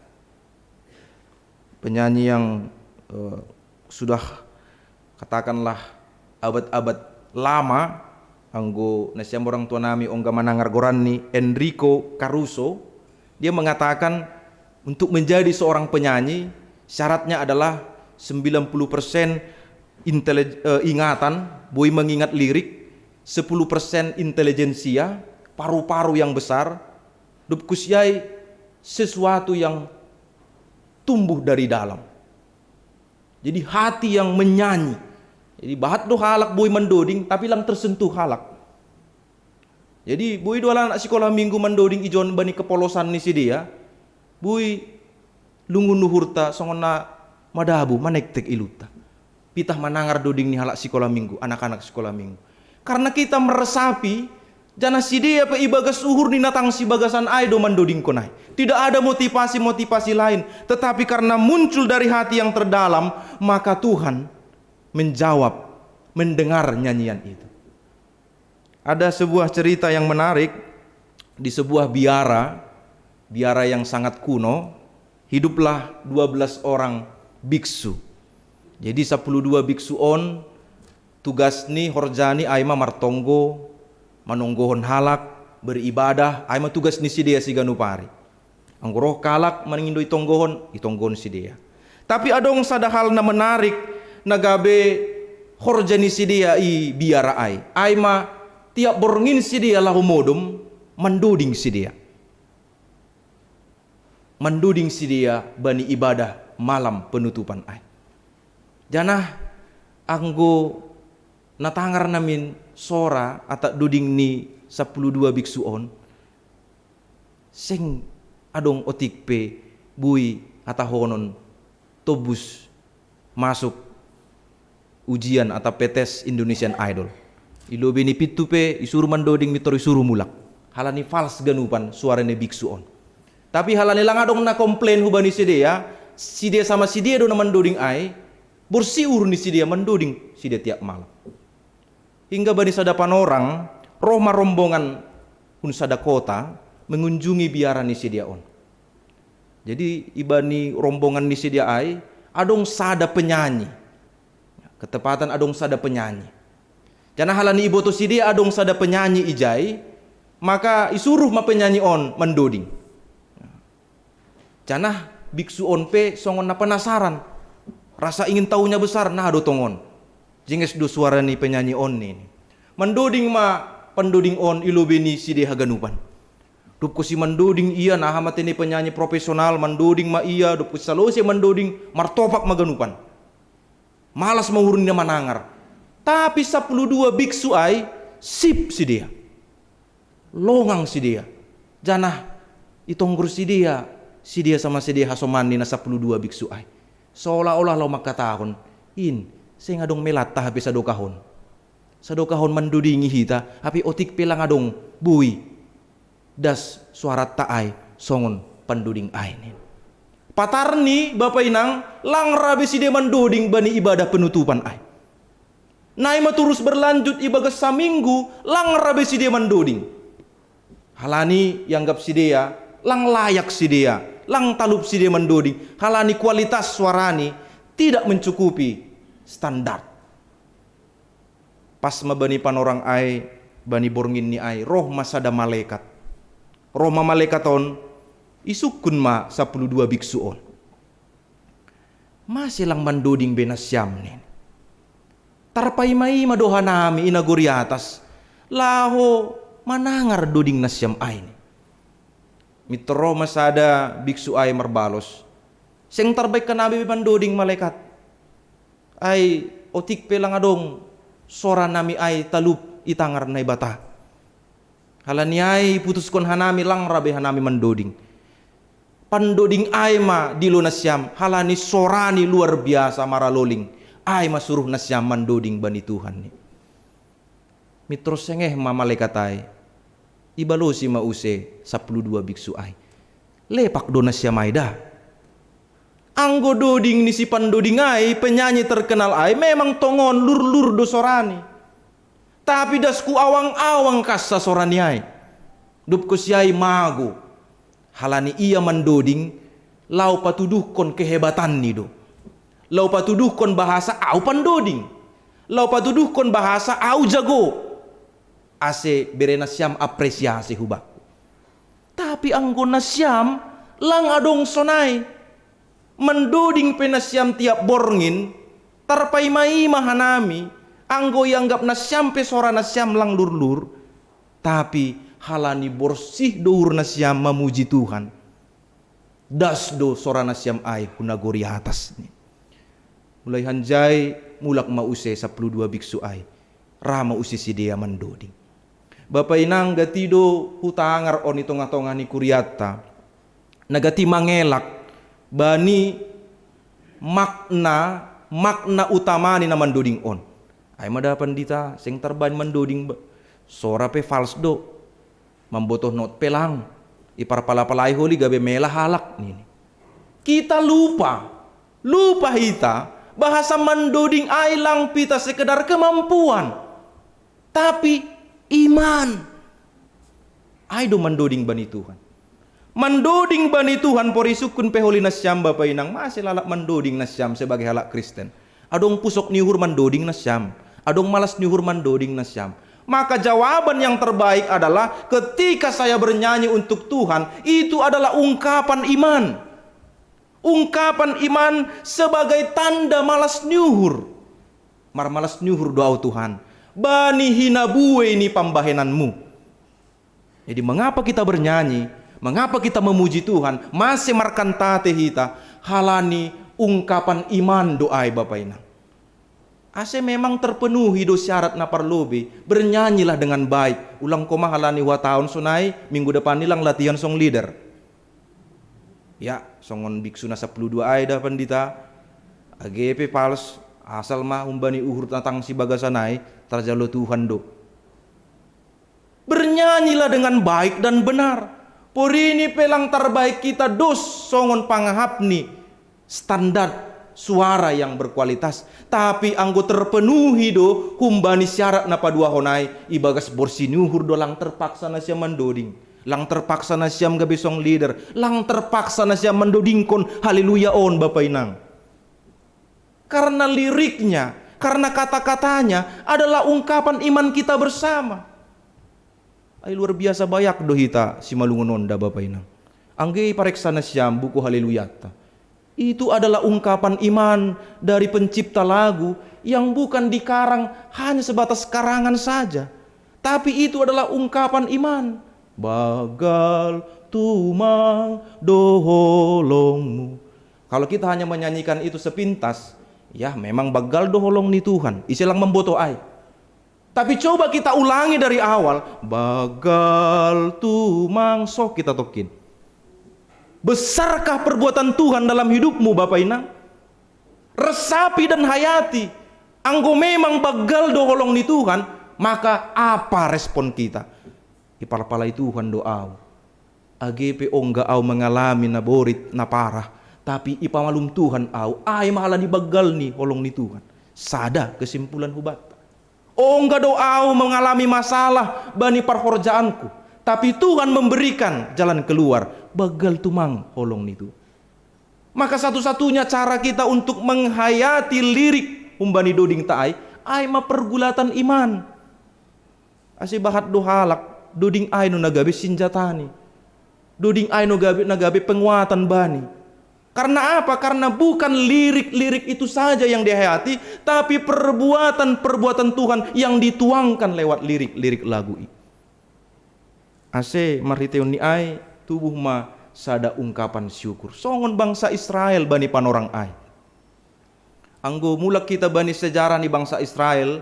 penyanyi yang uh, sudah katakanlah abad-abad lama, anggo nasiam orang tua nami ongga manangar goran ni Enrico Caruso, dia mengatakan untuk menjadi seorang penyanyi syaratnya adalah sembilan puluh persen intele, uh, ingatan, boi mengingat lirik, sepuluh persen intelijensia, paru-paru yang besar, dob kusiai sesuatu yang tumbuh dari dalam. Jadi hati yang menyanyi. Jadi bahat do halak boi mandoding tapi lang tersentuh halak. Jadi boi do halak anak sikola minggu mandoding ijon bani kepolosan ni sidea. Boi lungun uhurta songon na madabu manektek ilunta. Pitah manangar doding ni halak sikola minggu, anak-anak sikola minggu. Karena kita meresapi, janah sidea pe ibagas uhur ni na tangsi bagasan ai do mandodingkon ai. Tidak ada motivasi-motivasi lain, tetapi karena muncul dari hati yang terdalam, maka Tuhan menjawab, mendengar nyanyian itu. Ada sebuah cerita yang menarik. Di sebuah biara, biara yang sangat kuno, hiduplah dua belas orang biksu. Jadi sapuluh dua biksu on tugas ni, horja ni ai ma martonggo, manonggohon halak, beribadah, ai ma tugas ni sidea siganup ari. Anggo roh halak mangindo itonggohon, itonggohon sidea. Tapi adong sada hal na menarik na gabe horja ni sidea i biara ai. Ai ma tiap borngin sidea laho modom, mandoding sidea. Mandoding sidea bani ibadah malam penutupan ai. Janah anggo na tangar namin sora atap doding ni sapuluh dua biksu on, seng adong otik pe boi hatahonon tobus masuk ujian atap petes Indonesian Idol. I lobei ni pintu pe isuru mandoding, mintor isuru mulak. Halani fals ganupan suara ni biksu on. Tapi halani lang adong na komplain hubani sidea, sidea sama sidea do na mandoding ai, borsi uhur ni sidea mandoding sidea tiap malam. Hingga bani sada panorang, roh ma rombongan hun sada kota mengunjungi biara ni sidea on. Jadi ibani rombongan ni sidea ai adong sada penyanyi. Ketepatan adong sada penyanyi. Janah halani iboto sidea adong sada penyanyi ijai, maka isuruh ma penyanyi on mandoding. Janah biksu on pe songon na penasaran, rasa ingin tahunya besar, na do tongon. Jenges do suara ni penyanyi on nini. Mandoding ma pandoding on i lobei ni sidea haganupan. Dob kusi mandoding ia, na aha ma tene penyanyi profesional, mandoding ma ia, dob kusi salose mandoding, martopak ma ganupan. Malas ma uhur ni na manangar. Tapi sapuluh dua biksu ai Sip sidea. Longang sidea. Janah itonggur sidea, sidea sama sidea hasomanni na sapuluh dua biksu ai. Seolah-olah laho mangkatahon, "In, seng adong melatta hape sadokahon. Sadokahon mandodingi hita, hape otik pe lang adong boi das soaratta ai songon pandoding ai," ninna. Patarni, bapa inang, lang ra be sidea mandoding bani ibadah penutupan ai. Nai ma torus berlanjut ibagas saminggu, lang ra be sidea mandoding. Halani ianggap sidea lang layak sidea, lang talup sidea mandoding, halani kualitas soarani tidak mencukupi standar. Pas ma bani panorang ai, bani bornginni ai, roh ma sada malekat. Roh ma malekat on, isungkun ma sapuluh dua biksu on. "Mase lang mandoding be nasiam?" ninna. "Tarpaima-ima do hanami i nagori atas, laho manangar doding nasiam ai," ninna. Mintor roh ma sada biksu ai marbalos, "Seng tarbahen hanami be mandoding, malekat. Ai otik pe lang adong soranami ai talup itangar Naibata. Halani ai iputuskon hanami lang ra be hanami mandoding. Pandoding ai ma dilo nasiam, halani sorani luar biasa maraloling. Ai ma suruh nasiam mandoding bani Tuhan," ninna. Mintor sengeh ma malekat ai, ibalosi ma use sapuluh dua biksu ai, "Lepak do nasiam ai da. Anggo doding ni sipandoding ai, penyanyi terkenal ai, memang tongon lurlur do sorani. Tapi das huawang-awang kassa sorani ai. Dob husi ai mago. Halani ia mandoding, laho patuduhkon kehebatanni do. Laho patuduhkon bahasa ahu pandoding. Laho patuduhkon bahasa ahu jago. Ase bere nasiam apresiasi hu bakku. Tapi anggo nasiam, lang adong sonai. Mandoding pe nasiam tiap borngin, tarpaima-ima hanami, anggo ianggap nasiam pe sora nasiam lang lurlur, tapi halani borsih do uhur nasiam mamuji Tuhan, das do sora nasiam ai hu nagori atas," ninna. Mulai hanjai mulak ma use sapuluh dua biksu ai, ra ma use sidea mandoding. Bapa inang, gati do hutangar on i tongah-tongah ni kurianta, na gati mangelak bani makna, makna utama ni na mandoding on. "Ai ma da pandita, seng tarbahen mandoding ba-, sora pe fals do. Mambotoh not pe lang. Iparpala-palai holi gabe mela halak," ninna. Kita lupa. Lupa hita, bahasa mandoding ai lang pita sekedar kemampuan. Tapi iman. Ai do mandoding bani Tuhan. Mandoding bani Tuhan, porisungkun pe holi nasiam bapa inang, mase lalap mandoding nasiam sebagai halak Kristen. Adong pusok ni uhur mandoding nasiam. Adong malas ni uhur mandoding nasiam. Maka jawaban yang terbaik adalah ketika saya bernyanyi untuk Tuhan, itu adalah ungkapan iman. Ungkapan iman sebagai tanda malas ni uhur. Marmalas ni uhur do ahu Tuhan, bani hinabuei ni pambahenanmu. Jadi mengapa kita bernyanyi? Mengapa kita memuji Tuhan? Mase markantate hita, halani ungkapan iman do ai bapa inang. Ase memang terpenuhi do syarat na parlobei, bernyanyilah dengan baik. Ulang koma halani huhatahon sonai, minggu depan ni lang latihan song leader. Ya, songon biksu na sapuluh dua ai da pandita, age pe fals, asal ma humbani uhur na tangkas di bagasan ai, tarjalo Tuhan do. Bernyanyilah dengan baik dan benar. Porini pe lang tarbahen hita dos songon pangahap ni standar suara yang berkualitas. Tapi anggo terpenuhi do humbani syarat na paduahon ai, ibagas borsih ni uhur do lang terpaksa nasiam mandoding. Lang terpaksa nasiam gabe song leader. Lang terpaksa nasiam mandodingkon haleluya on, bapa inang. Karena liriknya, karena kata-katanya adalah ungkapan iman kita bersama. Ai luar biasa bayak do hita simalungun on da, bapa inang. Anggo ipareksa nasiam buku Haleluyanta, itu adalah ungkapan iman dari pencipta lagu yang bukan dikarang hanya sebatas karangan saja, tapi itu adalah ungkapan iman. Banggal tumang do holongmu. Kalau kita hanya menyanyikan itu sepintas, ya, memang banggal do holong ni Tuhan. Ise lang mamboto ai. Tapi coba kita ulangi dari awal. Bagal tumang, so kita tokin. Besarkah perbuatan Tuhan dalam hidupmu, Bapak Inang? Resapi dan hayati. Anggo memang bagal do holong ni Tuhan, maka apa respon kita? Ipalpalai Tuhan do au. Age pe ongga au mengalami na borit na parah, tapi ipamalum Tuhan au, ai ma halani bagal ni holong ni Tuhan. Sada kesimpulan hubanta. Ongga do au mengalami masalah bani parhorjaanku, tapi Tuhan memberikan jalan keluar, bagal tumang holong ni Tuhan. Maka satu-satunya cara kita untuk menghayati lirik humbani doding ta ai, ai ma pergulatan iman. Ase bahat do halak, doding ai no na gabe sinjatani. Doding ai no gabe, na gabe penguatan bani. Karena apa? Karena bukan lirik-lirik itu saja yang dihayati, tapi perbuatan-perbuatan Tuhan yang dituangkan lewat lirik-lirik lagu i. Ase marhiteion ni ai, tubuh ma sada ungkapan syukur. Songon bangsa Israel bani panorang ai. Anggo mulak kita bani sejarah ni bangsa Israel,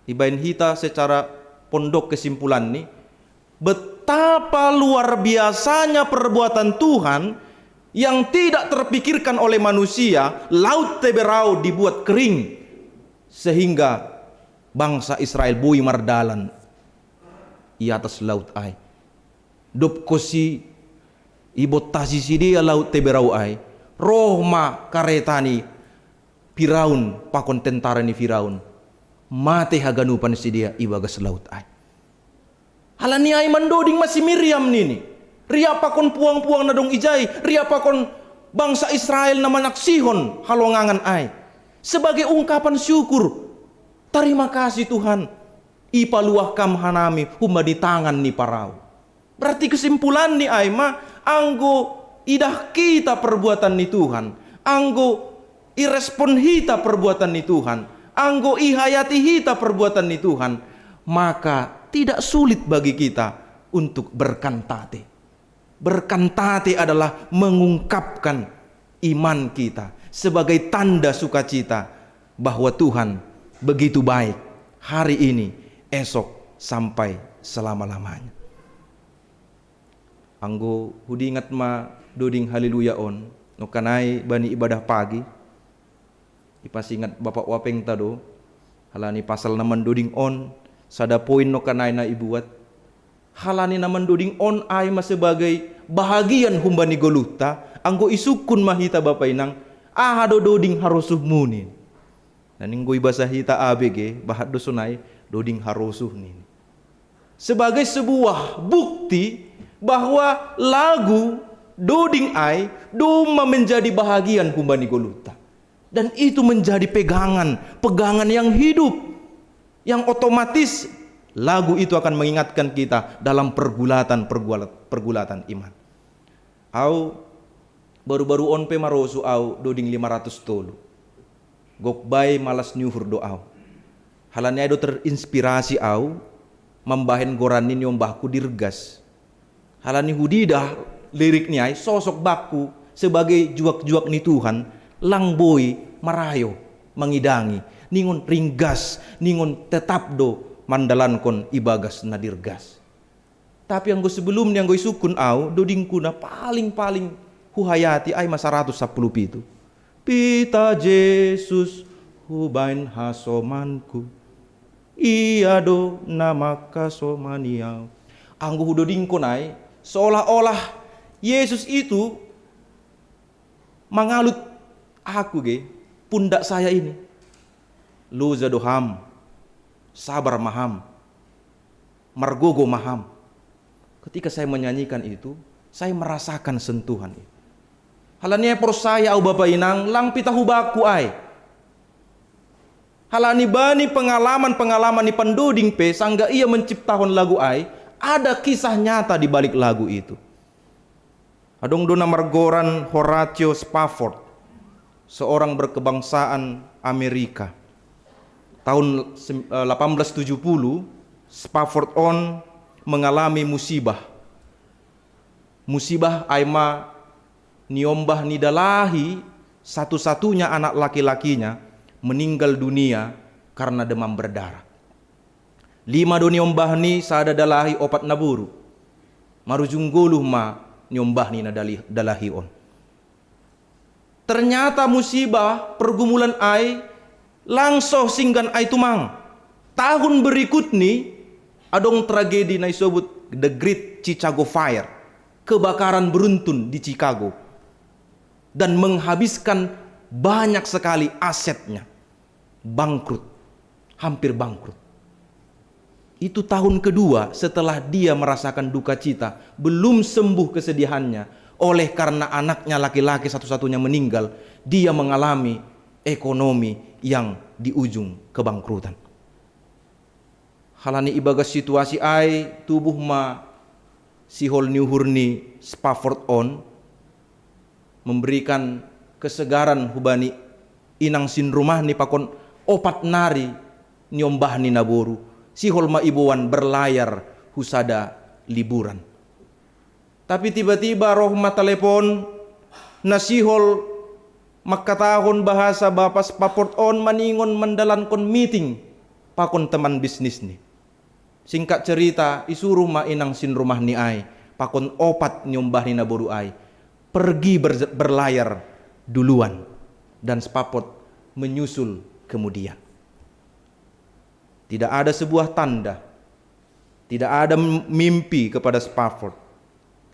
ibaen hita secara pondok kesimpulanni, betapa luar biasanya perbuatan Tuhan yang tidak terpikirkan oleh manusia. Laut Teberau dibuat kering, sehingga bangsa Israel boi mardalan i atas laut ai. Dob kosi ibottasi sidea laut Teberau ai, roh ma kareta ni Firaun pakon tentara ni Firaun. Mate haganupan sidea ibagas laut ai. Halani ai mandoding ma si Miriam nini. Riap pakon puang-puang na dong ijai, riap pakon bangsa Israel na manaksihon halongangan ai. Sebagai ungkapan syukur. Tarima kasih Tuhan. Ipaluah Kam hanami humbani tangan ni Parau. Berarti kesimpulanni ai ma, anggo idah kita perbuatan ni Tuhan, anggo irespon hita perbuatan ni Tuhan, anggo ihayati hita perbuatan ni Tuhan, maka tidak sulit bagi kita untuk berkantate. Berkantate adalah mengungkapkan iman kita sebagai tanda sukacita bahwa Tuhan begitu baik hari ini, esok, sampai selama-lamanya. Anggo hudingat ma doding haleluya on, nongkanai bani ibadah pagi, ipasingat Bapak Wapengta do, halani pasal na mandoding on, sada poin nongkanai na ibuat, halani na mandoding on ai ma sebagai bahagian humbani goluhta, anggo isungkun ma hita Bapak Inang, aha do doding harosuhmu nin. Na ninggo ibasa hita A B G, bahat do sonai doding harosuh nin. Sebagai sebuah bukti bahwa lagu doding ai domma menjadi bahagian humbani goluhta. Dan itu menjadi pegangan, pegangan yang hidup. Yang otomatis lagu itu akan mengingatkan kita dalam pergulatan, pergulat-, pergulatan iman. Au baru-baru on pe marosuh au doding lima ratus tolu. Gok bae malas ni uhur do au. Halani ai do terinspirasi au mambahen goran ni niombahku Dirgas. Halani hudidah lirik ni ai sosok bakku sebagai juak-juak ni Tuhan, lang boi marayo mangidangi, ningon ringgas, ningon tetap do mandalankon ibagas na dirgas. Tapi anggo sebelum ni anggo isungkun au, dodingku na paling-paling huhayati ai ma saratus sampulu pitu. Pita Jesus hubaen hasomanku, Ia do na mangkasomani au. Anggo hudodingkon ai, seolah-olah Yesus itu mangalut aku ge, pundak saya ini. Loja do ham, sabar ma ham, margogo ma ham. Ketika saya menyanyikan itu, saya merasakan sentuhan itu. Halani ai porsaya au Bapa Inang, lang pita hubakku ai. Halani bani pengalaman-pengalaman ni pandoding pe, sangga ia menciptahon lagu ai, ada kisah nyata di balik lagu itu. Adong do na margoran Horatio Spafford, seorang berkebangsaan Amerika. Tahun sem-, eh, delapan belas tujuh puluh, Spafford on mengalami musibah. Musibah ai ma niombah ni dalahi satu-satunya anak laki-lakinya meninggal dunia karena demam berdarah. Lima do niombahni, sada dalahi, opat naboru. Marujung goluh ma niombahni na dali-, dalahi on. Ternyata musibah pergumulan ai lang so singgan ai tumang. Tahun berikutni adong tragedi na isobut The Great Chicago Fire, kebakaran beruntun di Chicago, dan menghabiskan banyak sekali asetnya. Bangkrut, hampir bangkrut. Itu tahun kedua setelah dia merasakan duka cita, belum sembuh kesedihannya oleh karena anaknya laki-laki satu-satunya meninggal, dia mengalami ekonomi yang di ujung kebangkrutan. Halani ibagas situasi ai, tubuh ma sihol ni uhur ni Spafford on, memberikan kesegaran hubani inang sinrumahni pakon opat nari niombahni naboru, sihol ma iboan berlayar hu sada liburan. Tapi tiba-tiba roh ma telepon na sihol mangkatahon bahasa bapa Spafford on maningon mandalankon meeting pakon teman bisnisni. Singkat cerita, isuruh ma inang sinrumahni ai pakon opat niombahni naboru ai pergi ber-, berlayar duluan, dan Spafford menyusul kemudian. Tidak ada sebuah tanda, tidak ada mimpi kepada Spafford.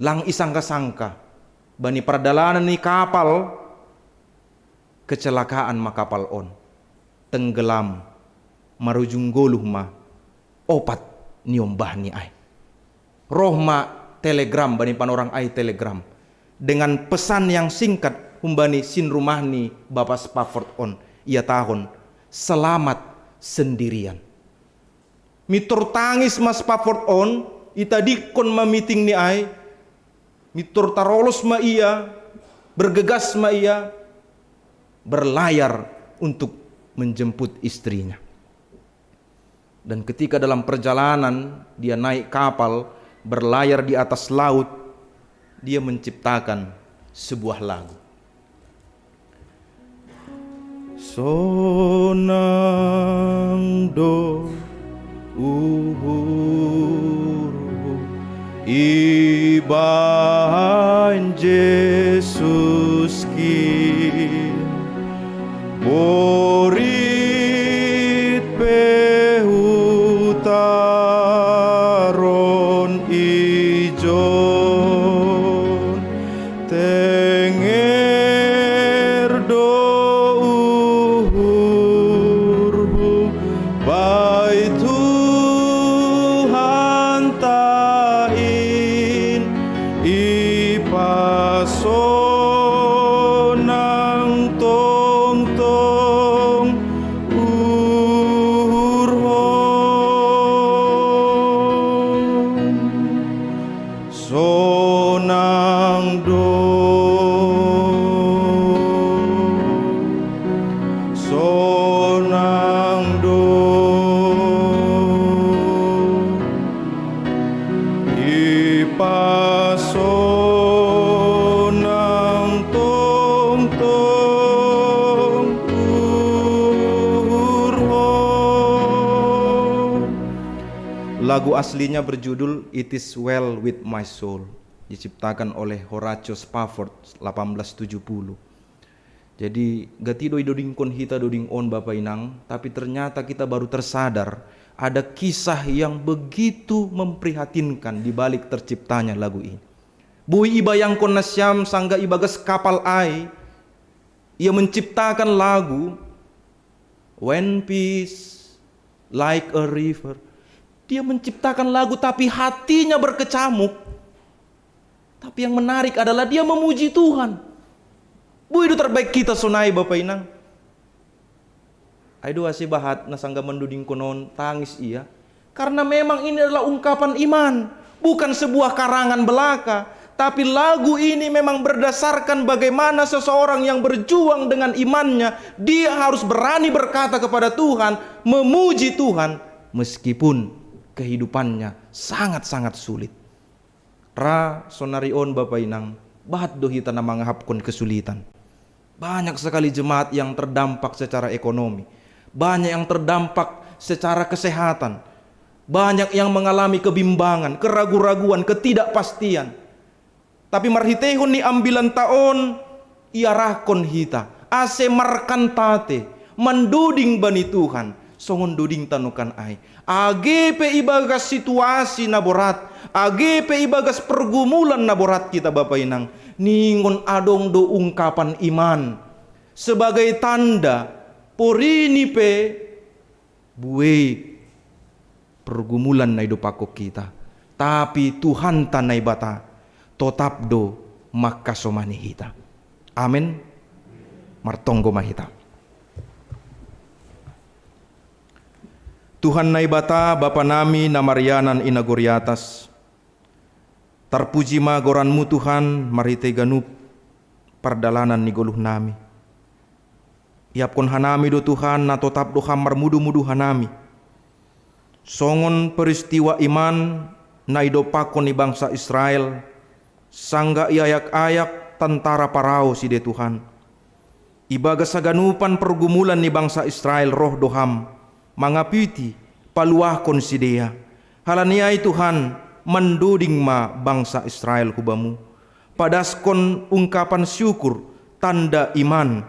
Lang isangka-sangka, bani pardalanan ni kapal, kecelakaan ma kapal on. Tenggelam, marujung goluh ma opat niombahni ai. Roh ma telegram, bani panorang ai telegram, dengan pesan yang singkat humbani sinrumahni bapa Spafford on, ihatahon, "Selamat sendirian." Mintor tangis ma Spafford on, itadingkon ma meetingni ai, mintor tarolos ma ia, bergegas ma ia, berlayar untuk menjemput istrinya. Dan ketika dalam perjalanan dia naik kapal, berlayar di atas laut, dia menciptakan sebuah lagu. Sonang do uhurhu ibahen Jesus kin, borit pe hutaron ijon, tenger do uhurhu, bai Tuhanta in ipasonang tongtong uhurhon. Sonang do, sonang do ipasonang tongtong uhurhon. Lagu aslinya berjudul It Is Well With My Soul, diciptakan oleh Horatio Spafford delapan belas tujuh puluh. Jadi, gati do idodingkon hita doding on, Bapa Inang, tapi ternyata kita baru tersadar ada kisah yang begitu memprihatinkan di balik terciptanya lagu ini. Boi ibayangkon nasiam sangga ibagas kapal ai, ia menciptakan lagu When Peace Like a River. Dia menciptakan lagu, tapi hatinya berkecamuk. Tapi yang menarik adalah dia memuji Tuhan. Boi do terbaik kita sonai, Bapa Inang. Ai do ase bahat na sangga mandodingkon on tangis ia. Karena memang ini adalah ungkapan iman, bukan sebuah karangan belaka. Tapi lagu ini memang berdasarkan bagaimana seseorang yang berjuang dengan imannya, dia harus berani berkata kepada Tuhan, memuji Tuhan, meskipun kehidupannya sangat-sangat sulit. Ra sonari on, Bapa Inang, bahat do hita na mangahapkon kesulitan. Banyak sekali jemaat yang terdampak secara ekonomi. Banyak yang terdampak secara kesehatan. Banyak yang mengalami kebimbangan, keragu-raguan, ketidakpastian. Tapi marhiteihon ni ambilan ta on, iarahkon hita ase markantate mandoding bani Tuhan, songon doding tanokan ai. Age pe ibagas situasi na borat, age pe ibagas pergumulan na borat hita, Bapa Inang, ningon adong do ungkapan iman sebagai tanda porini pe buei pergumulan na idopakkon hita. Tapi Tuhanta Naibata totap do mangkasomani hita. Amen. Martonggo ma hita. Tuhan Naibata, Bapa nami na marianan i nagori atas, tarpuji ma goranMu Tuhan, marhitei ganup pardalanan ni goluh nami. Iapkon hanami do Tuhan, na totap do Ham marmudu-mudu hanami. Songon peristiwa iman na idopakkon ni bangsa Israel, sanggah iayak-ayak tantara Parao side Tuhan. Ibagas haganupan pergumulan ni bangsa Israel roh do Ham, mangapiti, paluahkon sidea. Halani ai Tuhan, mandoding ma bangsa Israel hu Bamu. Padaskon ungkapan syukur, tanda iman,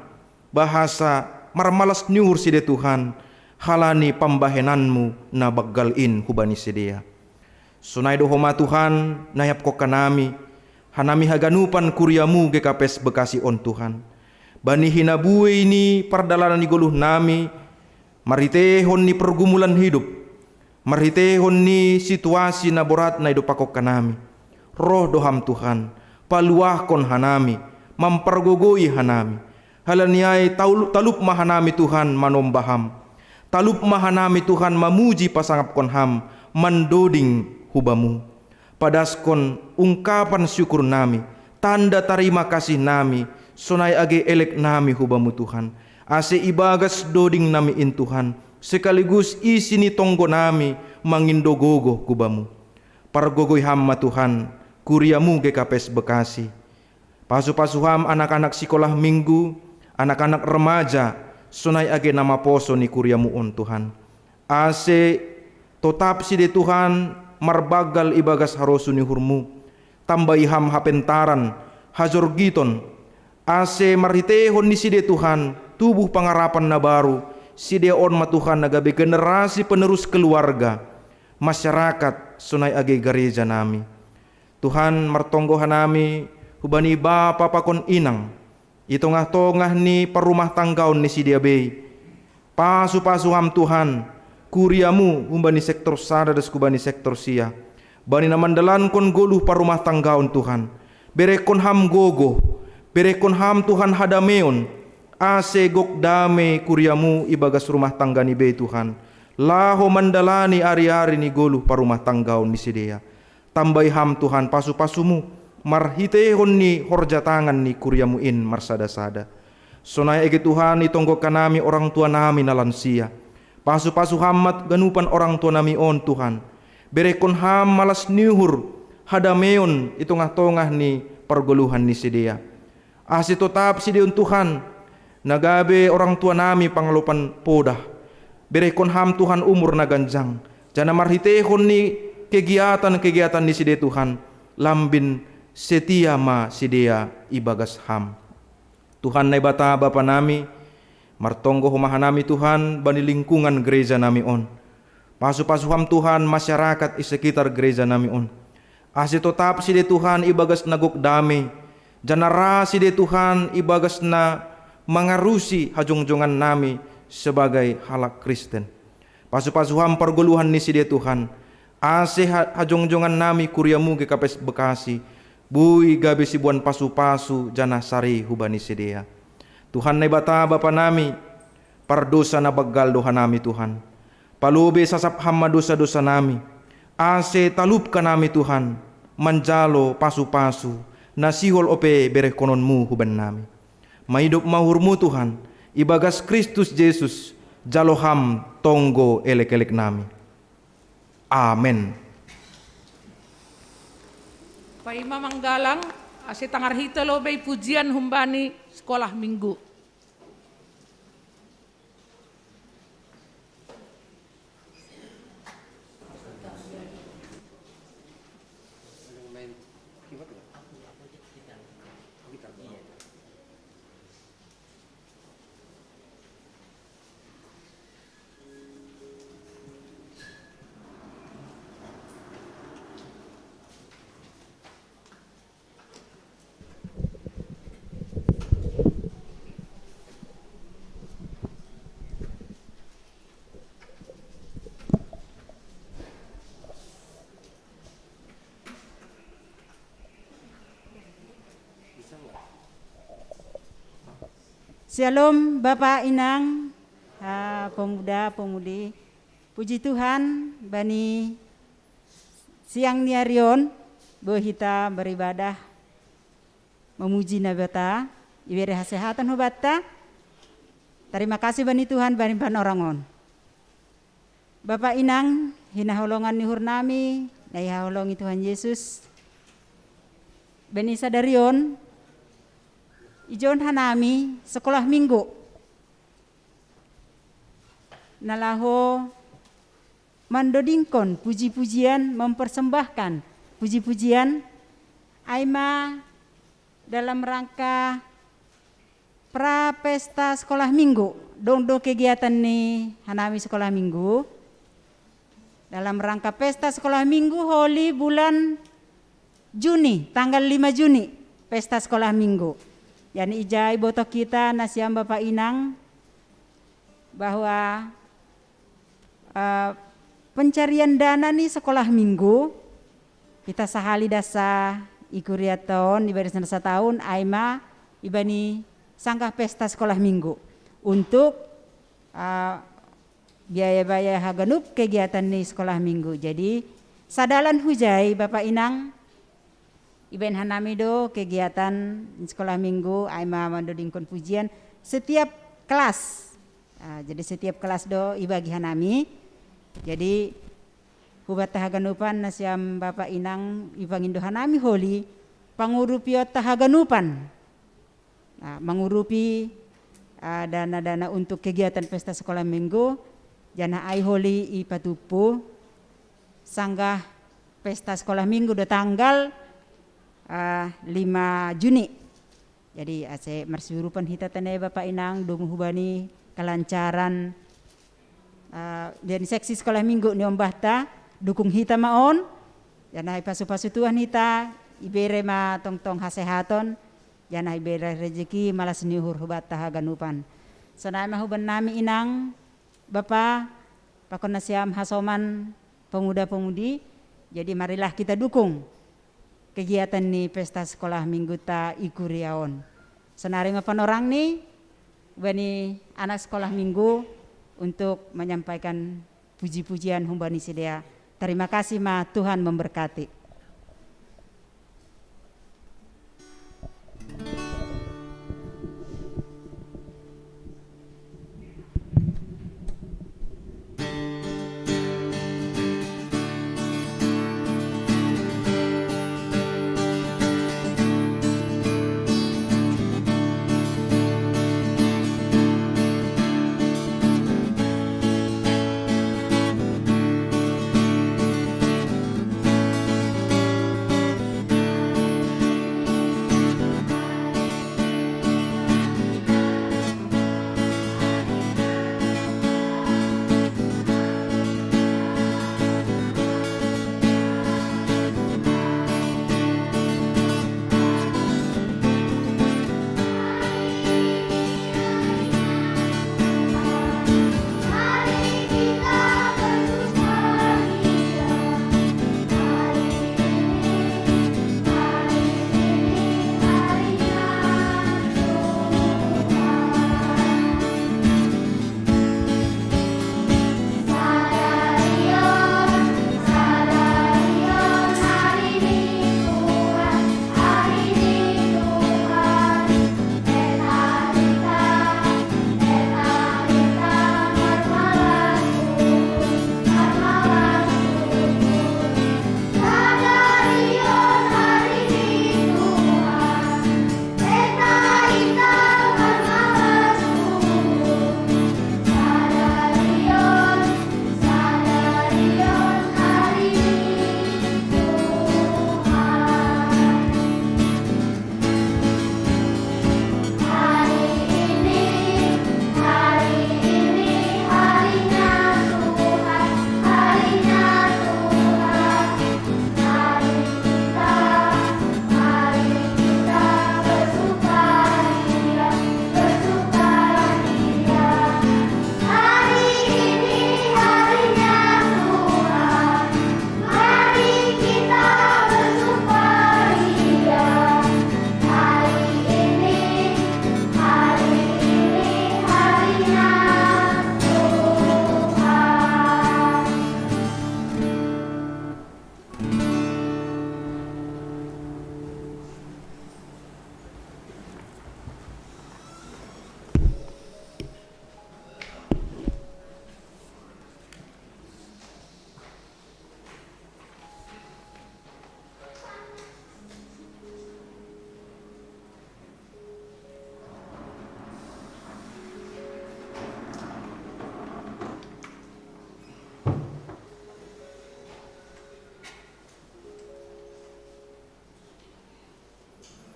bahasa marmalas ni uhur side Tuhan, halani pambahenanMu na banggal in hubani sidea. Sonai do Ho ma Tuhan, na iapkon hanami, hanami haganupan kuriaMu G K P S Bekasi on Tuhan. Bani hinabuei ni pardalanan ni goluh nami, marhiteihon ni pergumulan hidup, marhiteihon ni situasi na borat na idopakkon hanami. Roh do Ham Tuhan, paluahkon hanami, mampargogoi hanami. Halani ai taul-, talup ma hanami Tuhan manomba Ham. Talup ma hanami Tuhan mamuji pasangapkon Ham, mandoding hu Bamu. Padaskon ungkapan syukur nami, tanda tarima kasih nami, sonai age elek nami hu Bamu Tuhan. Ase ibagas doding nami in Tuhan, sekaligus isi ni tonggo nami mangindo gogoh hu Bamu. Pargogoi Ham ma Tuhan, kuriaMu G K P S Bekasi. Pasu-pasu Ham anak-anak sikolah minggu, anak-anak remaja, sonai age na maposo ni kuriaMu on Tuhan. Ase totap side Tuhan marbanggal ibagas harosuh ni uhurMu. Tambai Ham hapentaran, hajorgiton. Ase marhiteihon ni side Tuhan, tubuh pangarapan na baru, sidea on ma Tuhan na gabe generasi penerus keluarga, masyarakat, sonai age gareja nami. Tuhan, martonggo hanami hubani bapa pakon inang, i tongah-tongah ni parrumah tanggaon ni sidea bei. Pasu-pasu Ham Tuhan, kuriaMu humbani sektor sada das hubani sektor sia. Bani na mandalankon goluh parrumah tanggaon Tuhan. Berekkon Ham gogoh, berekkon Ham Tuhan hadameon, ase gok dame kuriaMu ibagas rumah tangga ni bei Tuhan. Laho mandalani ari-ari ni goluh parrumah tanggaon ni sidea. Tambai Ham Tuhan pasu-pasuMu, marhiteihon ni horja tangan ni kuriaMu in marsada-sada. Sonai ege Tuhan itonggo hanami orang tua nami na lansia. Pasu-pasu Ham ma ganupan orang tua nami on Tuhan. Berekkon Ham malas ni uhur, hadameon i tongah-tongah ni pargoluhan ni sidea. Ase totap sidea on Tuhan, na gabe orang tua nami pangalopan podah. Berekkon Ham Tuhan umur na ganjang, janah marhiteihon ni kegiatan-kegiatan ni sidea Tuhan, lambin setia ma sidea ibagas Ham. Tuhan Naibata Bapa nami, martonggo Ho ma hanami Tuhan bani lingkungan gereja nami on. Pasu-pasu Ham Tuhan masyarakat i sekitar gereja nami on. Ase totap sidea Tuhan ibagas na gok dame, janah ra sidea Tuhan ibagas na mangarusi hajongjongan nami sebagai halak Kristen. Pasu-pasu Ham pargoluhan ni sidea Tuhan, ase ha-, hajongjongan nami kuriaMu G K P S Bekasi, boi gabe siboan pasu-pasu janah sari hubani sidea. Tuhan Naibata Bapa nami, pardosa na banggal do hanami Tuhan. Palobei sasap Ham ma dosa-dosa nami, ase talup hanami Tuhan, manjalo pasu-pasu, na sihol ope berehkononMu hubannami. Maidop ma uhurMu Tuhan, ibagas Kristus Jesus, jalo Ham tonggo elek-elek nami. Amen. Paima manggalang, ase tangar hita lobei pujian humbani sekolah minggu. Shalom, Bapak, Inang, ah, pemuda, pemudi. Puji Tuhan, bani siang ni ari on, boi hita beribadah, memuji Naibata, ibere hasehatan hubanta. Tarima kasih bani Tuhan, bani panorang on. Bapak, Inang, hinaholongan ni uhur nami, na ihaholongi Tuhan Yesus. Bani sadari on, ijon hanami sekolah minggu. Na laho mandodingkon puji-pujian, mempersembahkan puji-pujian, ai ma dalam rangka pra pesta sekolah minggu. Dong do kegiatan ni hanami sekolah minggu. Dalam rangka pesta sekolah minggu, holi bulan Juni, tanggal lima Juni, pesta sekolah minggu. Jadi ijai boto hita nasiam Bapak, Inang, bahwa, eh, pencarian dana ni sekolah minggu, hita sahali dasa i kuriaon, ibani sataon, ai ma ibani sanggah pesta sekolah minggu. Untuk, eh, biaya-biaya haganup kegiatan ni sekolah minggu. Jadi, sadalan hujai, Bapak, Inang, ibaen hanami do kegiatan sekolah minggu, ai ma mandodingkon pujian setiap kelas. Ah, jadi setiap kelas do ibagi hanami. Jadi, hubanta haganupan nasiam Bapak, Inang, ipangindo hanami holi pangurupionta haganupan. Nah, mangurupi, ah, dana-dana untuk kegiatan pesta sekolah minggu, janah ai holi ipatupu sanggah pesta sekolah minggu do tanggal, ah, lima Juni. Jadi, ase marsiurupan hita tene, Bapak, Inang, dung hubani kelancaran, ah, dan seksi sekolah minggu ni ombahta, dukung hita ma on, janah ipasu-pasu Tuhan hita, ibere ma tongtong hasehaton, janah ibere rejeki, malas ni uhur hubanta haganupan. Sonai ma hubaen nami, Inang, Bapa, pakon nasiam hasoman pemuda-pemudi, jadi marilah kita dukung kegiatan ni pesta sekolah mingguta i kuria on. Sonari ma panorang ni bani anak sekolah minggu untuk menyampaikan puji-pujian humbani sidea. Terima kasih ma, Tuhan memberkati.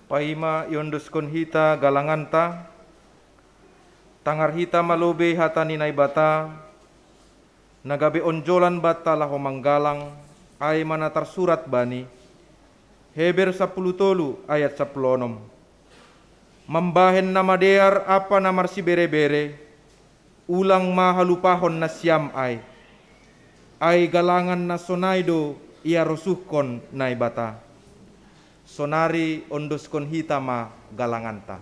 Paima iondoskon hita galanganta, tangar hita ma lobei hata ni Naibata, na gabe onjolan banta laho manggalang, ai ma na tarsurat bani Heber sapuluh tolu ayat sapuluh onom. Mambahen na madear ampa na marsiberebere, ulang ma halupahon nasiam ai. Ai galangan na sonai do iarosuhkon Naibata. Sonari ondoskon hita ma galanganta.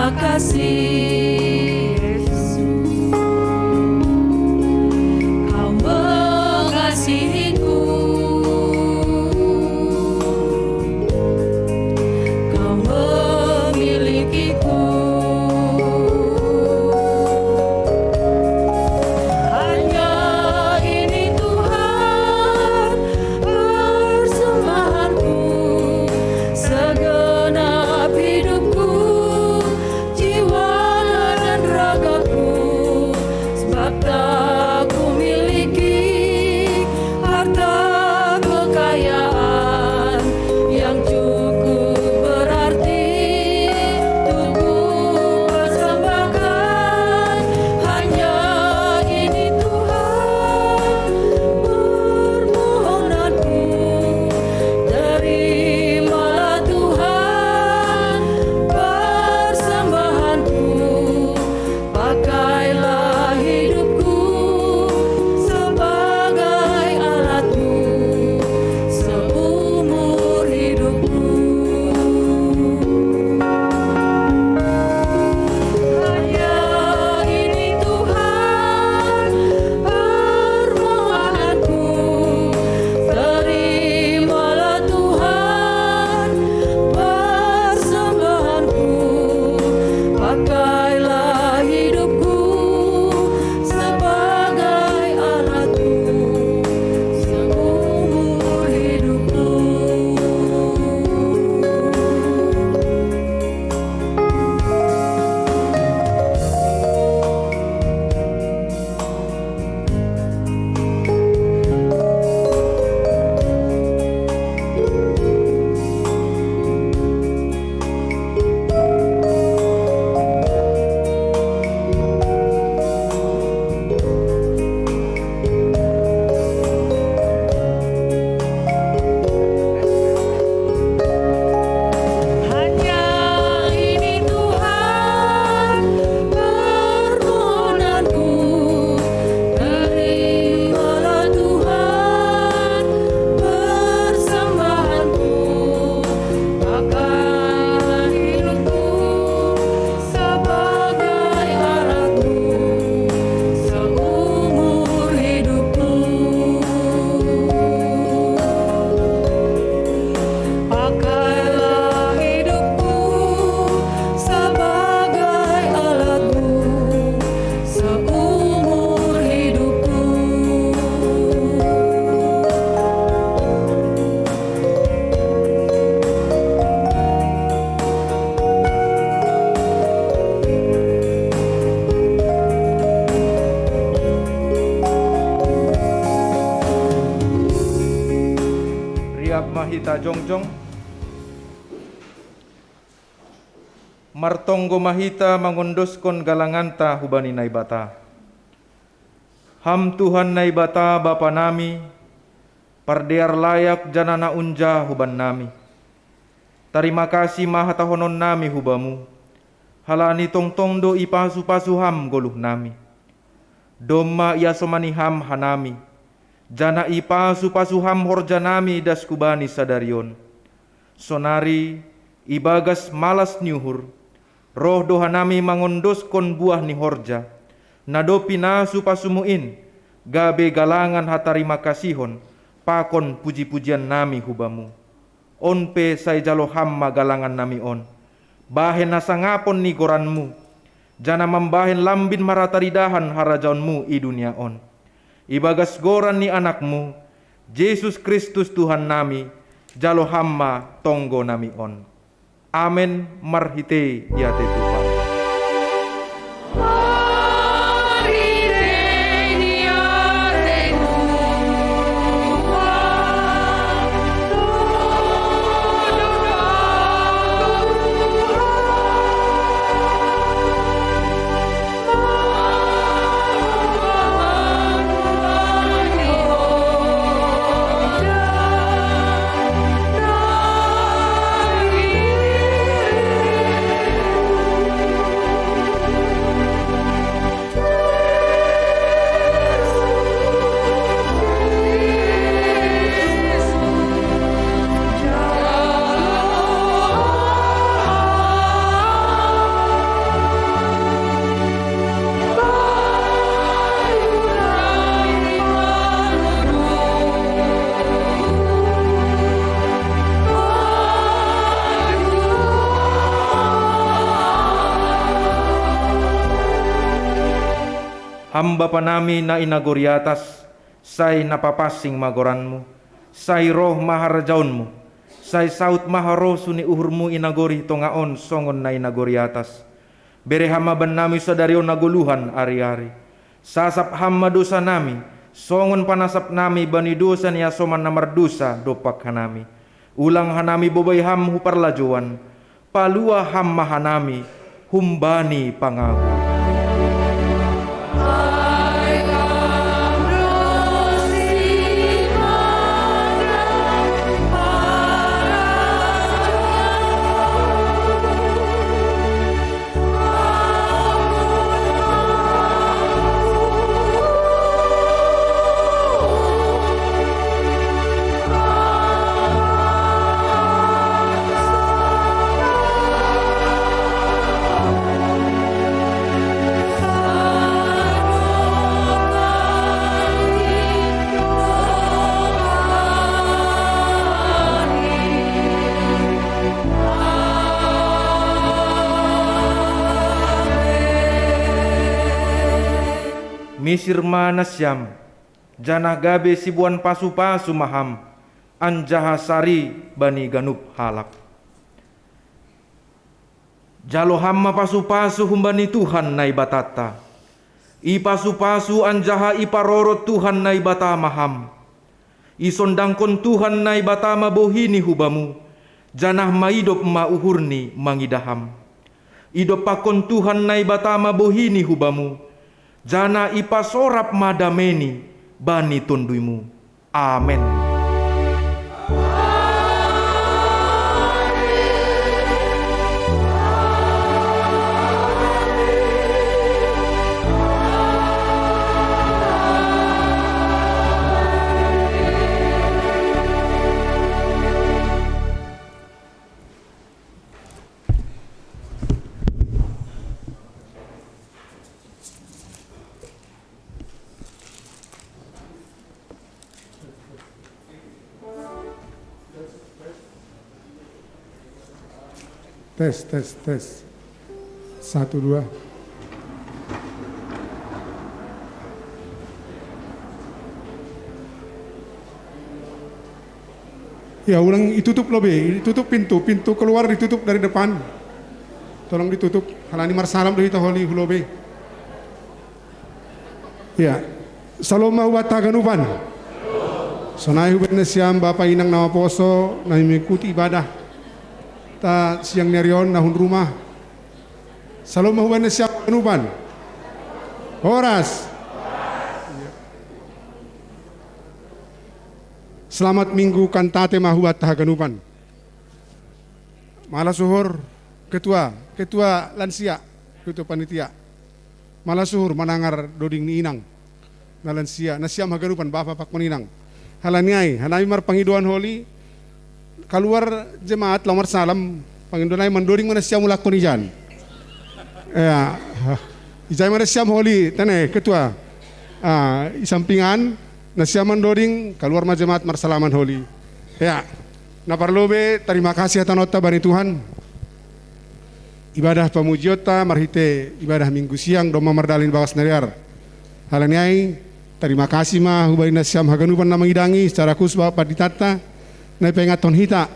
Kasih Yesus, Kau mengasihiku, Kau memilikiku. Hanya ini Tuhan persembahanku, segenap hidupku, jiwa dan ragaku, sebab tak kumiliki harta kekayaan yang cukup berarti untuk kupersembahkan. Hanya ini Tuhan permohonanku, terimalah Tuhan persembahanku, pakailah hidupku sebagai alatmu seumur hidupku. Hanya ini Tuhan permohonanku, terimalah Tuhan persembahanku, pakailah hidupku sebagai alatmu seumur hidupku. Hanya ini Tuhan permohonanku, terimalah Tuhan persembahanku, pakailah hidupku sebagai alatmu seumur hidupku. Pakailah hidupku sebagai alatmu seumur hidupku. Riap ma hita jongjong. Martonggo ma hita mangondoskon galanganta hubani Naibata. Ham Tuhan Naibata Bapa nami, pardear layak janah na unja hubannami. Tarima kasih ma hatahononnami hu Bamu, halani tongtong do ipasu-pasu Ham goluhnami. Domma iasomani Ham hanami, janah ipasu-pasu Ham horjanami das hubani sadari on. Sonari, ibagas malas ni uhur, roh do hanami mangondoskon buah ni horja, na dob pinasu-pasuMu in, gabe galangan hatarima kasihon pakon puji-pujiannami hu Bamu. On pe sai jalo Ham ma galangannami on, bahen hasangapon ni goranMu, janah mambahen lambin marhataridahan harajaonMu i dunia on. Ibagas goran ni AnakMu, Jesus Kristus Tuhannami, jalo Ham ma tonggonami on. Amen. Marhitei diatei Tuhan. Ham Bapa nami na i nagori atas, sai na papansing ma goranmu, sai roh ma harajaonmu, sai saut ma harosu ni uhurmu i nagori tonga on songon na i nagori atas. Bere Ham ma bannami sadari on hagoluhan ari-ari. Sasap Ham ma dosa nami, songon panasap nami bani dosa ni hasoman na mardosa dompak hanami. Ulang hanami bobai Ham hu parlajouan, palua Ham ma hanami humbani pangago. Misir ma nasiam, janah gabe siboan pasu-pasu ma Ham, anjaha sari bani ganup halak. Jalo Ham ma pasu-pasu humbani Tuhan Naibatanta. Ipasu-pasu anjaha iparorot Tuhan Naibata ma Ham. Isondangkon Tuhan Naibata ma bohini hu Bamu, janah maidop ma uhurni mangidah Ham. Idompakkon Tuhan Naibata ma bohini hu Bamu, janah ipasorap ma dameini bani tonduyMu. Amen. Tes, tes, tes. Satu, dua. Ya, ulang, ditutup lobe, ditutup pintu, pintu keluar ditutup dari depan. Tolong ditutup. Halani marsalam do hita holi hu lobe. Ya. Salom ma hubanta haganupan. Sonai hubahen nasiam bapa inang na maposo na mengikuti ibadah ta siang ni ari on na hun rumah. Salom ma hubahen nasiam haganupan. Horas. Selamat Minggu Kantate ma hubanta haganupan. Malas uhur, ketua, ketua lansia, ketua panitia. Malas uhur manangar doding ni inang na lansia, nasiam haganupan bapa pakon inang. Halani ai, hanami marpangidoan holi, kaluar jemaat laho marsalam, pangidoan nami mandoding ma nasiam ulahkon ijan. Ya, ijai ma nasiam holi, tene, ketua. Ah, di samping an, nasiam mandoding, kaluar ma jemaat marsalaman holi. Ya, na parlobei, tarima kasih hataonta bani Tuhan. Ibadah pamujionta marhite ibadah Minggu siang domma mardalan di bagas na dear. Halani ai, tarima kasih ma hubani nasiam haganupan na mangidangi, secara khusus Bapak Panditanta, na ipaingathon hita,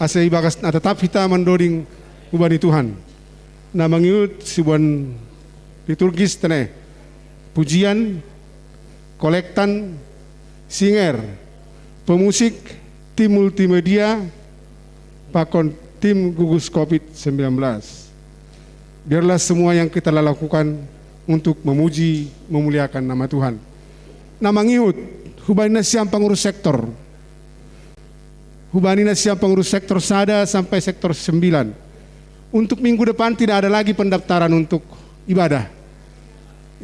ase ibagas na tetap hita mandoding hubani Tuhan. Na mangihut siboan liturgis tene, pujian, kolektan, singer, pemusik, tim multimedia, pakon tim gugus covid sembilan belas. Biarlah semua yang kita lakukan untuk memuji, memuliakan nama Tuhan. Na mangihut, hubani nasiam pangurus sektor. Hubani nasiam pangurus sektor sada sampai sektor sembilan. Untuk minggu depan tidak ada lagi pendaftaran untuk ibadah.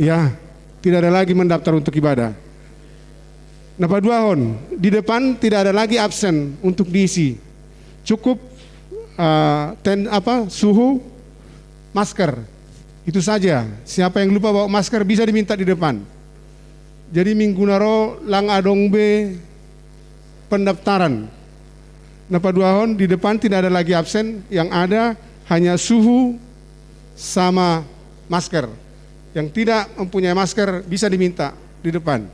Ya, tidak ada lagi mendaftar untuk ibadah. Na paduahon, di depan tidak ada lagi absen untuk diisi. Cukup, eh, ten, apa, suhu, masker. Itu saja. Siapa yang lupa bawa masker bisa diminta di depan. Jadi minggu na ro lang adong be pendaftaran. Na paduahon, di depan tidak ada lagi absen, yang ada hanya suhu sama masker. yang tidak mempunyai masker bisa diminta di depan.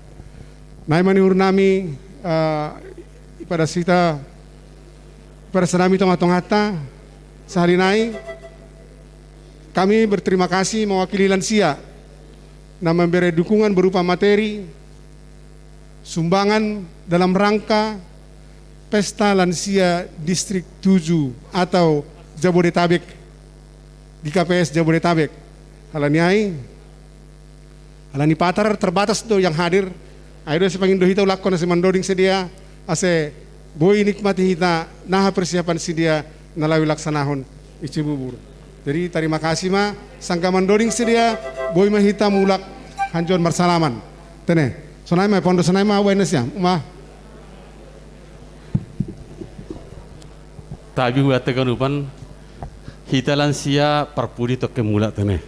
Nai ma ni uhur nami, eh, ipadas hita, ipadas nami tonga-tonganta, sahali nai kami berterima kasih mewakili lansia na memberi dukungan berupa materi, sumbangan dalam rangka Pesta Lansia Distrik tujuh atau Jabodetabek, G K P S Jabodetabek. Alani ai, alani patar terbatas do yang hadir. Ai do ase pangindo hita ulak na si mandoding sedia, ase boi nikmati hita naha persiapan sedia na lawi laksanahon i Cibubur. Jadi tarima kasih ma, sangka mandoding sedia, boi ma hita mulak hanjuan marsalaman. Tene, sonai ma, pondo sonai ma, wai nasiam, uma. Tabi wa teganupan, hita lansia parpudi toke mulak tene.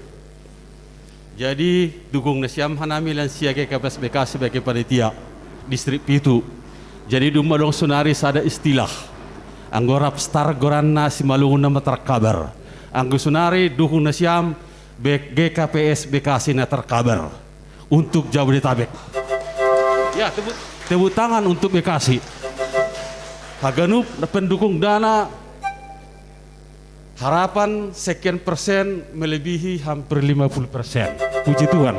Jadi, dukung nasiam hanami lansia G K P S Bekasi sebagai panitia distrik pitu. Jadi, dumma dong sonari sada istilah. Anggo rapstar goranna, simalungun na ma tarkabar. Anggo sonari dukung nasiam be-, G K P S Bekasi na tarkabar untuk Jabodetabek. Ya, tepuk, tepuk tangan untuk Bekasi. Haganup pendukung dana harapan sekian persen melebihi hampir lima puluh persen. Puji Tuhan.